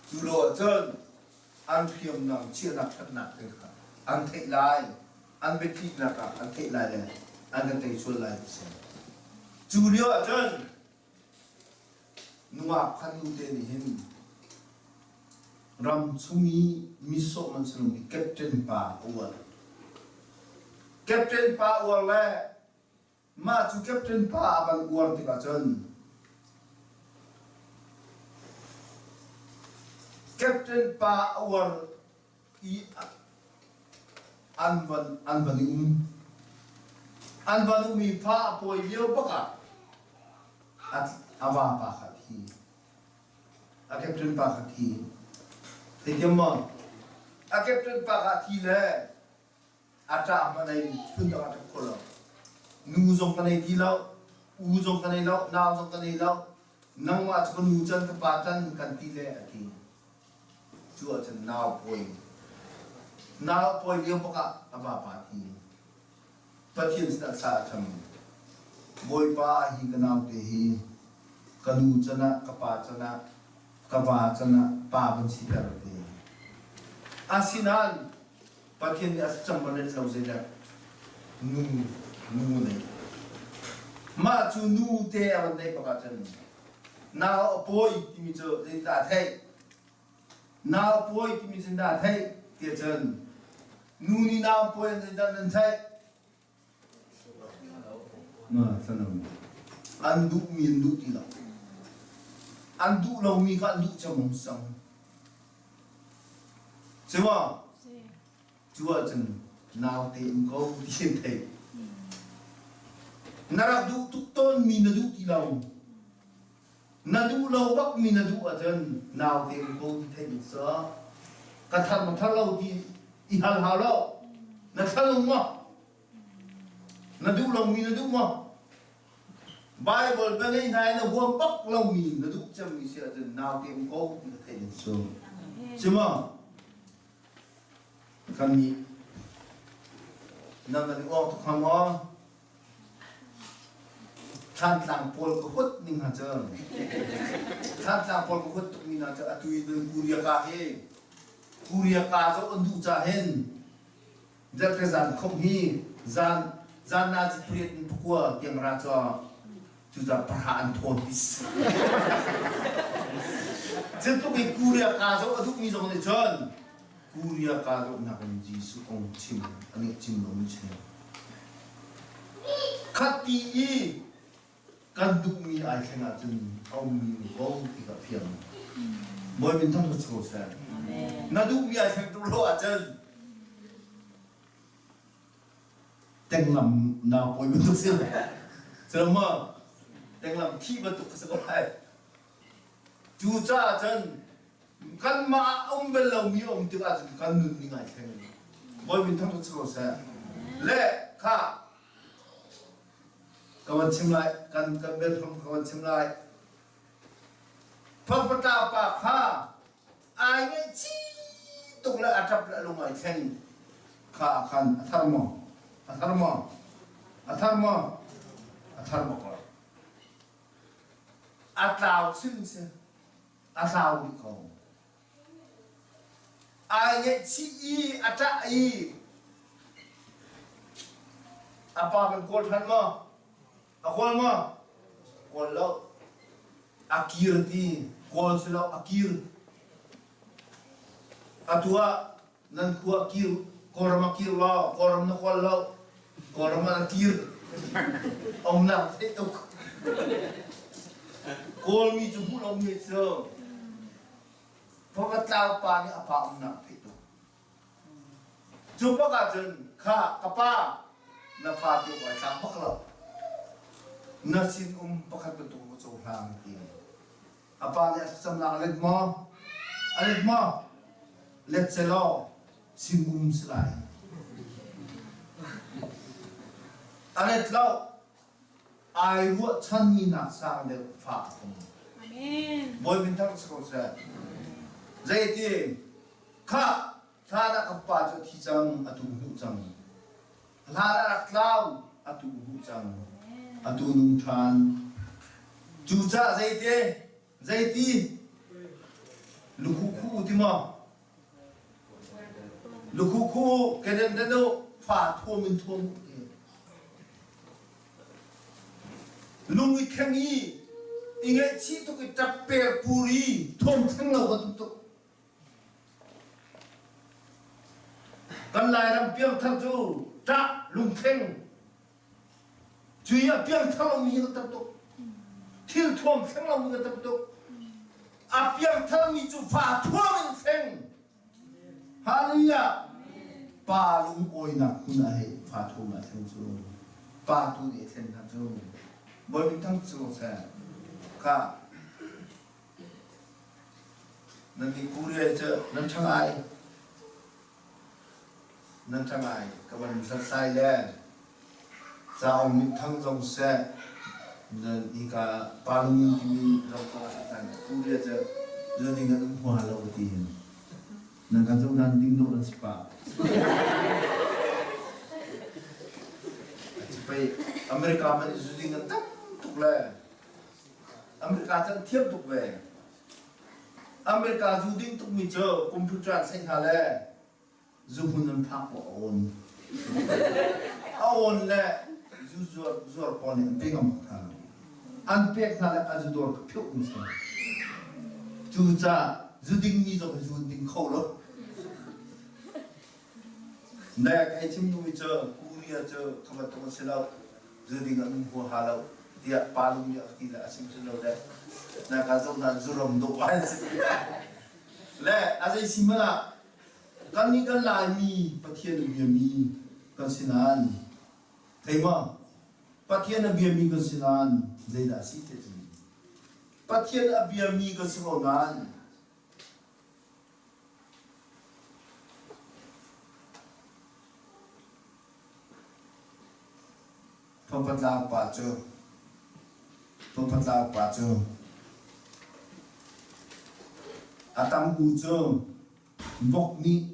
Cu lo ahcun an hriamnam chiahnak ṭhatnak te kha an theih lai. An biathihnak ah an theih lai le an kan tei sual lai ti si. Cu lio ahcun nungak khan nute nih hin ram chung i misawh man si captain pa a uar. Captain pa uar le mah cu captain pa a van uar tikah cun captain pa a uar i an van an van i um. An van um i fa a pawi lio bak ah a vapa kha a thi. A captain pa kha thi. Theithiam maw? A captain pa kha a thi le a ṭah hmanh ei phun dang a ṭap kho lo. Nu zong ka nei ti lo, u zong ka nei lo, nau zong ka nei lo. Nangmah cu ka nu can ka pa can kan ti le a ti. Cu ahcun nau pawi nau pawi lio bak ah a vapa thi. Pathian sinah thla a cam. Bawipa hi ka naute hi ka nu can ah ka pa can ah ka va can ah pa van siter te. Asinain Pathian nih a cam a let lo zeidah nu nu nei. Mah cu nu te a van neih bak ahcun nau a pawi timi cu zeitindah a theih? Nau a pawi timi zeitindah a theih? Tiah cun nu nih nau an pawi an zeitindah nan theih? An duhmi an duh ti lo. An duh lomi kha an duh cang sang. Si maw? Cu ahcun naute um ko ti an theih. Na rak duh tuk tawnmi na duh ti lo. Na duh lo bakmi na duh ahcun naute um ko ti theih in sa. Ka thar ma thar lo ti i hal hau lo. Na thal um maw? Na duh lomi na duh maw? Bible ka ngei hna i na huam bak lomi na duh cemmi si ahcun naute um ko ti ka theih in su. Si maw? Kannih nan kan i uang tuk hnga maw? Thlantlang pawl ka huat ning hna cu Thlantlang pawl ka huat tuk mi hna cu atu i nan Korea ka hi Korea ka cu an duh ca hin Zarhte zan khom hi zan zan na cu pariat in pakua tiang ra cu cucaah pahra an thawn ti Cu tluk i Korea ka zoh a duhmi zong nih cun Korea ka zohnak in Jesuh kong chim an i chim lomi chim. Khat ti i kan duhmi ai thleng ahcun a ummi um ko ti ka fiang. Bawi min thang ko seh. Na duhmi ai thleng tuk lo ahcun tenglam nau pawi bantuk si cu maw tenglam thi bantuk ka si ko lai cucaah cun kanmah ah um bal lomi a um tikah cun kan nun ning ai thleng bawi min thang si ko seh le kha ka van chim lai kan kan biathlam ka van chim lai. Fapatla pa kha ai ngaihchih tuk le a ṭap le a lung ai thleng kha khan a thar maw? A thar maw? A thar maw? A thar bak lo. A tlau sin si. A tlau dih ko. Ai ngaihchih i a ṭah i a pa kan kawl ṭhan maw? A kawl maw? Kawl lo. A kir ti kawl si lo a kir. Atu ah nan khua kir Kawlram ah kir law Kawlram na kawl lo Kawlram ah na kir. Umnak theih tuk. Kawlmi cu hmuh lomi cu Pakatlau pa nih a pa umnak theih tuk. Cu bak ahcun kha ka pa na fa ti awk ai tlak bak lo. Na sin um pakhat bantuk ka cohlang ti. A pa nih a thlacamnak a let maw? A let maw? Let selaw sin um si lai. A let lo. Ai ruahchanmi nak sang deuh fa a tum. Amen. Bawi min thang si ko seh. Zeiti kha hlan ah ka pa cu a thi cang, atu hmuh cang. Hlan ah rak tlau, atu hmuh cang. Atu nung ṭhan. Cucaah zeiti zeiti lukhuh khuh ti maw? Lukhuh khuh keden den u fa thuam in thuam u ti. Lung i kheng i i ngaihchih tuk i ṭap per pur i thuam thleng lo ka tum tuk. Kan Lairam piangthar cu ṭah lungthleng cui ah piangthar lomi hi kan tam tuk. Thil thuam thleng lomi kan tam tuk. A piangtharmi cu fa thuam in thleng. Hallelujah! Pa lungawinak hmun ah hei fa thuam ah thleng cu. Pa tu nih a thlen hna cu. Bawi min thang cu seh. Kha nan nih Korea cu nan ṭha ngai. Nan ṭha ngai. Ka van hlathlai le caung min thang zong seh nan hika Palung timi zong ka hlathlai. Korea cu nan ning an um hua lo ka ti. Nan kan zoh nan ding dawh nan si pah. Pei America man zu ding an tam tuk le America can thiam tuk ve. America zu ding tuk mi cu computer an seng hna le zu hmun an phak ko a awn. A awn le zu zuar zuar pawl nih an pe ngam hna lo. An pek hna le a zu dawr ka pheuh mi si. Cucaah zu dingmi zong hi zu an ding kho lo. Ne kai chim duhmi cu Korea cu kha bantuk an si lo. Zu ding an um huaha lo tiah pa lung nih a ti le a sim si lo le na ka zoh na zuram dawh an si. Le a zei si hmanh ah kan nih kan Laimi Pathian a biami kan si nain thei maw Pathian a biami kan si nain zeidah a si te cu Pathian a biami kan si ko nain Fapatlang pa cu Fapatlang pa cu a tam u cu vok nih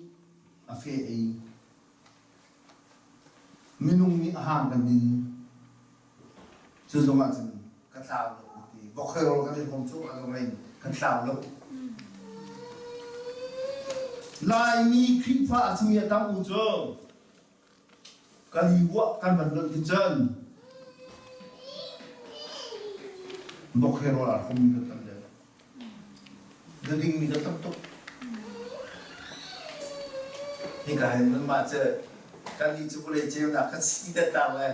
a fe ei. Minung nih a hang kan din. Cu zong ah cun ka tlau lo ka ti. Vok he rawl kan i hrawm cu a zong in kan tlau lo. Laimi Khrihfa a simi a tam u cu kan i uah kan van lonh ti cun vok he rawl aa hrawmmi kan tam deuh. Na dingmi kan tam tuk. Hika hin nanmah cu kan nih cu vawlei ceunak kan si dattar le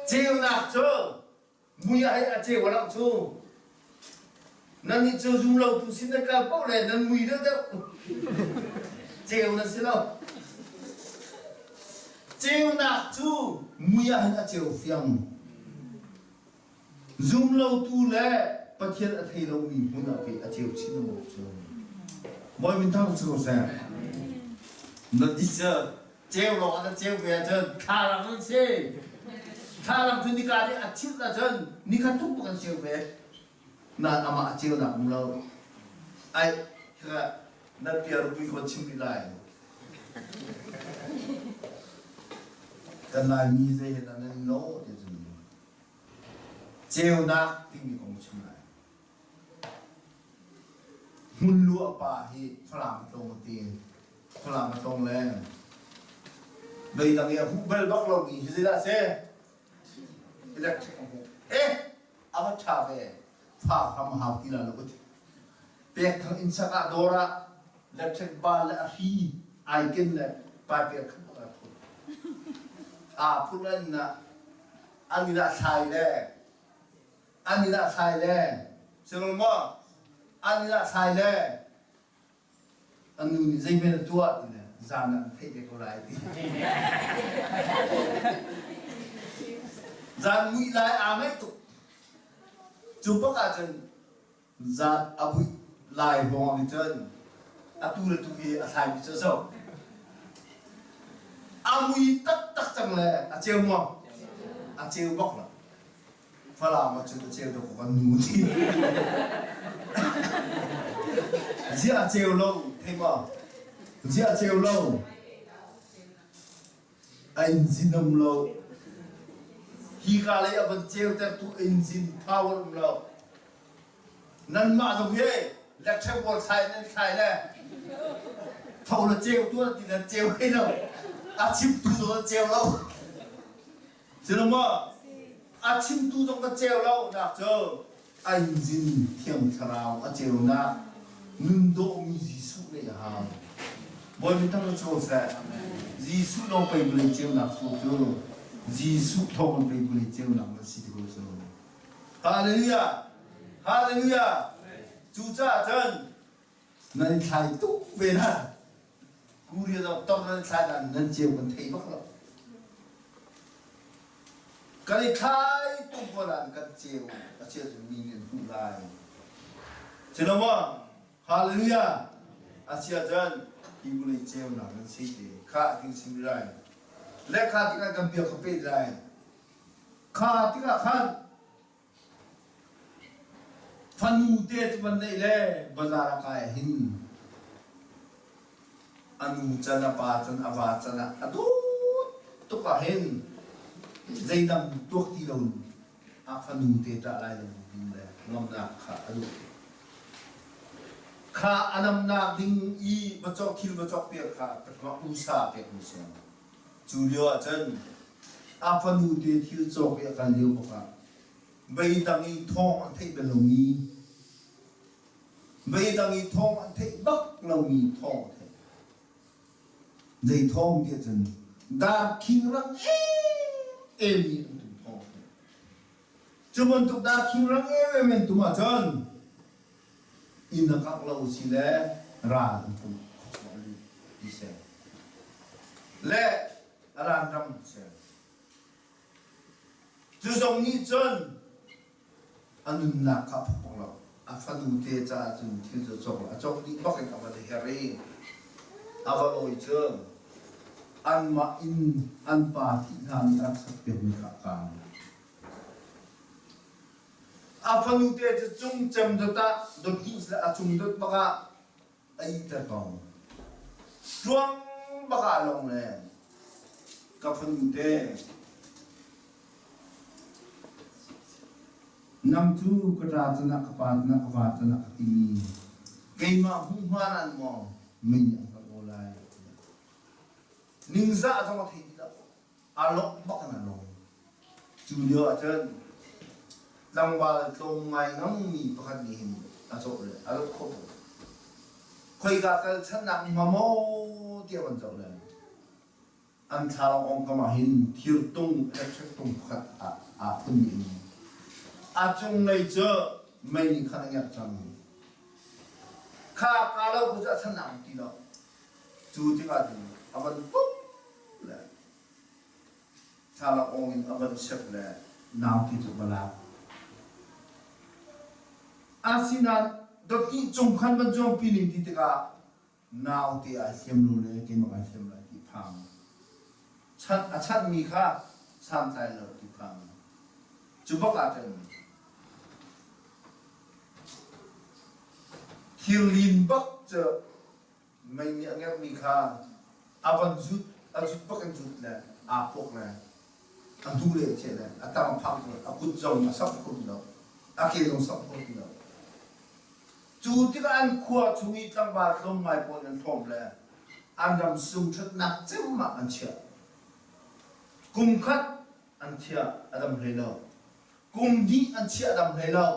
ceunak cu mui ah a ceu a langh cu nan nih cu zum lo tu sin nan kal paoh le nan mui deuhdeuh ceu nan si lo ceunak cu mui ah hin a ceu fiang Zumlotu le Pathian a thei lomi hmun ah pei a ceu chin lengmang cu. Bawi min thang si ko seh. Na ti cu ceu lawng ah na ceu ve ahcun thlalang nan si. Thlalang cu nika nih a chilh ahcun nikhat thuk bak an ceu ve. Nain amah a ceunak um lo. Ai, hika nan bia rupui ko chim rih lai. Kan Laimi zei he dah nan lo ti cun ceunak timi kong chim lai. Hmunlua pa hi Falam tlawng a ti. Falam a tlawng le leidang i a huh bal bak lomi hi zeidah a si? Electric a hmuh. Eh, a va ṭha ve. Fa hram a hau ti la lo ka ti. Pek thang inn sak ah dawr ah electric bal le a hri ai ken le pipe a khat bak a phun. Aa phun an ah an inn ah thlai le an inn ah thlai le single maw an inn ah thlai le an nu nih zeihmanh a tuah ti le zan ah an theih ve ko lai ti zan muih lai aa ngaih tuk cu bak ah cun zan a muih lai hrawng ah cun atu le tu hi a thlaimi cu a so a mui taktak cang le a ceu maw a ceu bak lo Falam ah cun a ceu dawk kan nu ti. Ziah a ceu lo thei maw? Ziah a ceu lo? A engine um lo. Hi ka lei a van ceu tertu engine power um lo. Nanmah zong hi lecture pawl thlai nan thlai le tho le ceu tuan ti nan ceu hlei lo. A chimtu zong an ceu lo. Silo maw? A chimtu zong kan ceu lo nak cu a engine Thiang Thlarau a ceunak nun dawhmi Jesuh nih a hau. Bawi mi tam cu seh. Jesuh lawng pei vawlei ceunak cu cu Jesuh thawng in pei vawlei ceunak na si ti ko cu. Hallelujah! Hallelujah! Cucaah cun nan thlai tuk ve na. Korea doctor nan thlai dan nan ceu kan thei bak lo. Kan i thlai tuk ko dan kan ceu a chia cu mi nih an hmuh lai. Cilo maw? Hallelujah! A chia cun hi vawlei ceunak nan si ti kha ding sim lai. Le kha tikah kan bia kha pet lai. Kha tikah khan Fanu te cu van neih le bazar ah kai ah hin a nu can a pa can a va can ah a dawt tuk ah hin zeidang tuak ti lo in a fanu te ṭah lai lo ding le nuamhnak kha a duh. Kha a namnak ding i va cawk thil va cawk piak kha usa pek mi si. Cu lio ah cun a fanu te thil cawk i a kal lio bak ah veidang i thawng an theih bal lomi veidang i thawng an theih bak lomi thawng a theih. Zei thawng tiah cun darkhing rang em em i an tum thawng a theih. Cu bantuk darkhing rang em em an tum ahcun inn a kangh lo si le ral an tum khuachung a lut ti si. Le ran ram si. Cu zong nih cun a nunnak kha a phok lo. A fanu te caah cun thil cu a cawk lo. A cawk dih bak in a van her i a va lawi cu anmah inn an pa thih hlan i a rak sakpiakmi kha a kaang. A fanu te cu cungcem dot ah dot hnih le a cung dot bak ah a ihter ko. Ṭuang bak ah lawng le ka fanu te nang cu ka ṭa canah ka pa canah ka va canah ka timi keimah hmuh hmaan an maw mei nih an hngalh ko lai. Ningzah zong a thei ti lo. Aa lawmh bak in aa lawm. Cu lio ah cun tlangval tlawm ngai ngammi pakhat nih hin a cawh le a rat khawh tuk. Khoika kal channak hnga maw tiah van zoh le an thlalangawng kam ah hin thirtung electric tung pakhat aa phunmi in a cunglei cu mei nih khan a ngerh cang. Kha ka lo khu cu a channak ti lo. Cu tikah cun a van pum le thlalak awng in a van sep le nauti cu va lak. Asinain dotnih cung khan van zuangpi ning ti tikah naute ai hliam lo le keimah kai hliam lai ti phang. Chanh a chanhmi kha santlai lo ti phang. Cu bak ah cun. Thirlin bak cu mei nih a ngerhmi kha a van zut, a zut bak in zut le aa puak le a hnu le a cheh le a tang phak le a kut zong a samh kho ti lo, a ke zong samh kho ti lo. Cu tikah an khua chung i tlangval tlawmngai pawl an hlawm le an ram sung ṭhatnak cem ah an chiah. Kum khat an thiah a dam hlei lo. Kum hnih an chiah a dam hlei lo.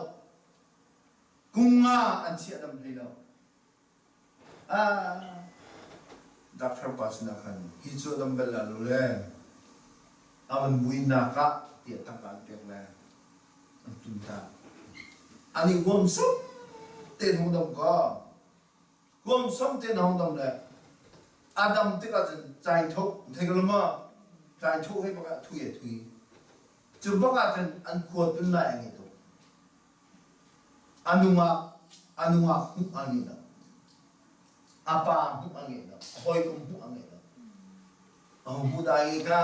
Kum nga an chiah a dam hlei lo. Ah, doctor pa sinah khan hi cu a dam bal la lo le a van buinak ah tiah tangka an pek le an tun ta. An i huam sum tein hung dam kaw huam sum tein hung dam le a dam tikah cun cai tho thei ko lo maw cai tho he bak ah thui a thui cu bak ah cun an khua tun lai a ngei tuk A nungak a nungak hmuh a ngei lo. A pa hmuh a ngei lo. A hawikom hmuh a ngei lo. A hung hmuh dai i ka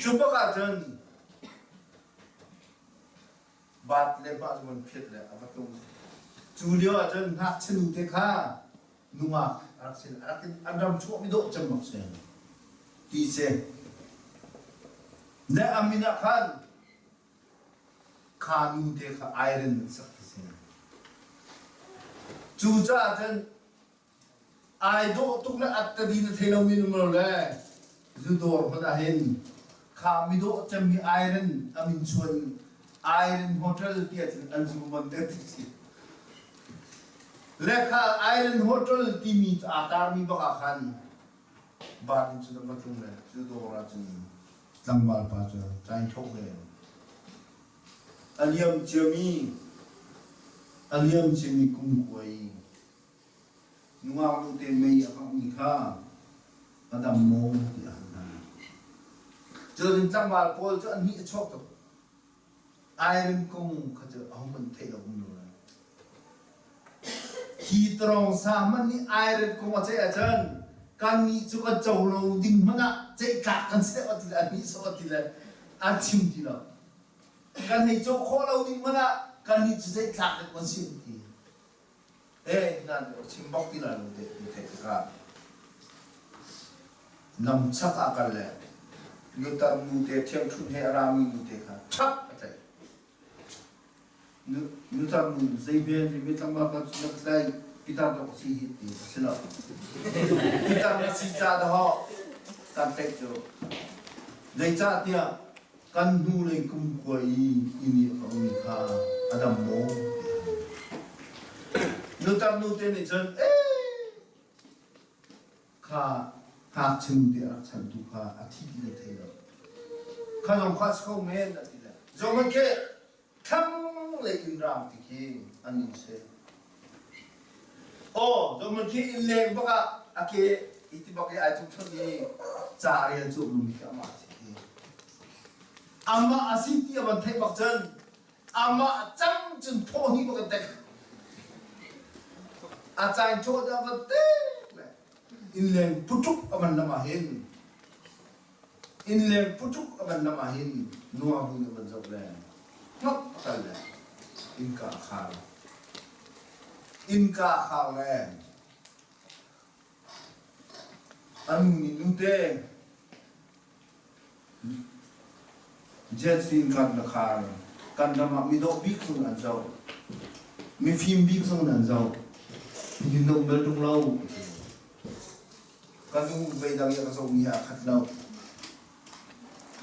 Cu bak ahcun bat le mah cu van phiat le a va tlung. Cu lio ahcun ngakchia nu te kha nungak a rak si. A rak an ram chuah mi dawh cem bak si. Ti si. Ne a min ah khan kha nu te kha iron an sak ti si. Cucaah cun Ai dawh tuk le attadi na thei lomi na um lo le zudawr hmanh ah hin kha midawh cemmi Iron a min chuan Iron Hotel tiah cun an zu mon te ti si. Le kha Iron Hotel timi aa tarmi bak ah khan bar in cun a va tlung le zudawr ah cun tlangval pa cu cain thok ve. A liam ciami a liam ciami kumkuai Nungak nute mei a kanghmi kha a dam maw tiah an hal. Cun tlangval pawl cu an hnih a chuak tuk. Iron kong kha cu ahohmanh theih lo um lo lai. Hi tarong sa hmanh nih iron kong a ceih ahcun kannih cu kan co lo ding hmanh ah ceih tlak kan si deuh ti le an nihsawh ti le an chim ti lo. Kan hei cawh khawh lo ding hmanh ah kannih cu ceih tlak deuh kan si an ti. Eh, nan chim bak ti lai lo te ti theih tikah lam chak ah kal le nutar nu te ṭhiangṭhunh he a rami nu te kha ṭhap a tlaih. Nutar nu zei hme zei hme tlangval pa cu na ka tlai pitar dawk si hi ti a si lo. Pitar na si ca dahawh kan tlaih cu. Zeicahtiah kan hnulei kumkhua i inn i a ummi kha a dam maw? Nutar nute nih cun kha ngakchia nute a rak chantu kha a thi ti ka thei lo. Kha zong kha a si kho men a ti le. Zong man khi thlanglei inn raang ti khi an inn si. Aw, zong man khi inn leng bak ah a ke i ti bak i ai cung chun i ca rel cu um mi khi amah a si khi. Amah a si ti a van theih bak cun amah cang cun thaw hnih bak in tek. A cain thaw dah van tek le innleng putuk a van lam ah hin Innleng putuk a van lam ah hin nuabu nih a van zoh le hnok a kal le innka a khar. Innka a khar le a nu nih nute Jet in kan na khar. Kan ram ah midawh bik zong an zoh. Mifim bik zong an zoh. Hitin na um bal ṭung lo. Ka nu veidang i a ka zohmi he aa khat lo.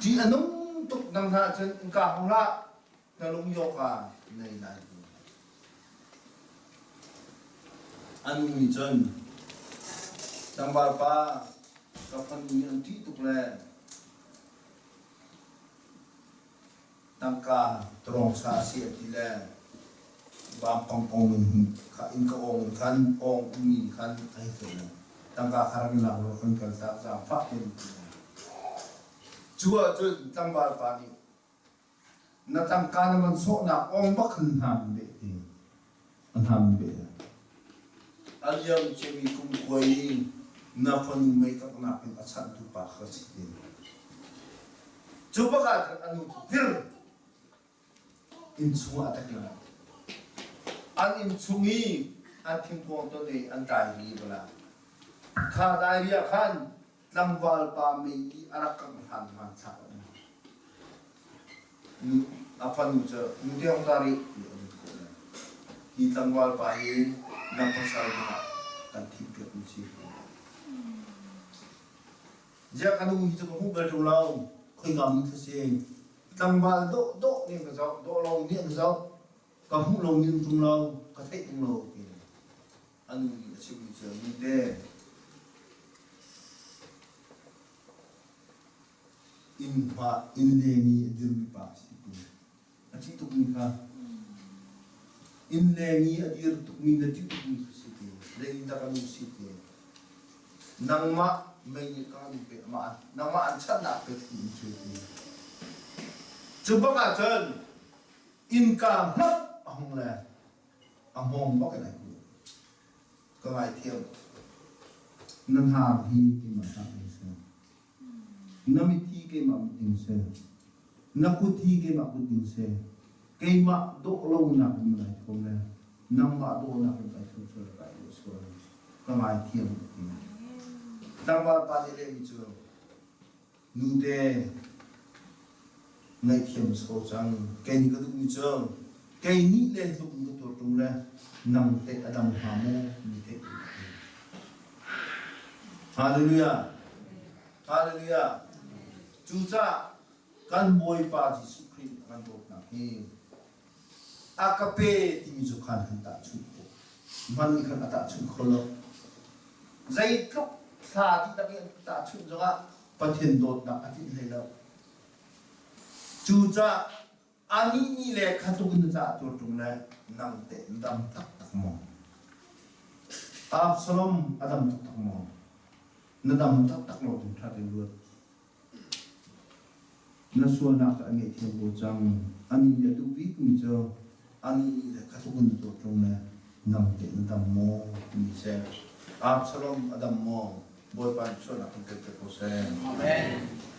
Ṭih a nung tuk nang hna ahcun innka hung hlah, na lung yawka nei lai ti. A nu nih cun tlangval pa ka fanu nih an ṭih tuk le Tangka tawngsa a si a ti le vampang awng in kha innka awng in khan awng ummi nih khan a hei thei lo. Tangka kha rak i lak law kan kal tak zaangfah tein ti. Cu ahcun tlangval pa nih na tangka na man sawhnak awng bak khan hna in beh ti. A hna in beh. A liam ciami kumkhua i na fanu mei kaknak in a chanhtu pa kha si ti. Cu bak ah khan a nu cu vir. Inn chungah a tek lai. An inn chung i an thingkuang ton i an dai bala. Kha dai ah khan tlangval pa mei i a rak kangh hlan hmanthlak a um. A fanu cu nu tiang ta rih ti a lut khawh lai. Hi tlangval pa hi na pasal dingah kan thimpiak mi si. Ziah ka nu hi cu ka hmuh bal ṭung lo. Khoika mi kha si. Tlangval dawh dawh nih an ka zoh, dawh lo nih an ka zoh. Ka hmuh lo mi an ṭung lo, ka theih ṭung lo ti. A nu nih a chimmi cu nute inn hma inn leng i a dirmi pa a si ti. A ṭih tukmi kha inn leng i a dir tukmi na ṭih tukmi kha si ti. Zeitindah ka nu si ti. Nangmah mei nih ka nu pe amah nangmah an chanhnak pe ti in cu ti. Cu bak ahcun innka hmap a hung le a hmawng bak in ai kuh. Ka ngaithiam. Na hnar hi keimah hlah ding seh. Na mit hi keimah mit ding seh. Na kut hi keimah kut ding seh. Keimah dawh lonak in na ngai thawm le nangmah dawhnak in kai thawm sual kai dawh sual. Ka ngaithiam ka ti. Tlangval pa nih lehmi cu Nute, ngaihthiam si ko cang. Kei nih ka duhmi cu kei nih le tluk in ka tuar ṭung le nang teh a dam hnga maw mi theih ka duh. Hallelujah. Hallelujah. Cucaah kan Bawipa Jesuh Khrih nih a kan dawtnak hi a ka pe timi cu khan kan tahchunh khawh. Man nih khan a tahchunh kho lo. Zeitluk thla dihlak i an tahchunh zongah Pathian dawtnak a tlinh hlei lo. Cucaah anih nih le kha tluk in na caah tuar ṭung le nang teh na dam taktak maw? Absalom a dam taktak maw? Na dam taktak lo tung ṭha tein ruat. Na sualnak cu an ngaihthiam ko cang. Anih nih a duh bikmi cu anih nih le kha tluk in na tuar ṭung le nang teh na dam maw timi si. Absalom a dam maw? Bawipa nih sualnak kan pek ko seh. Amen.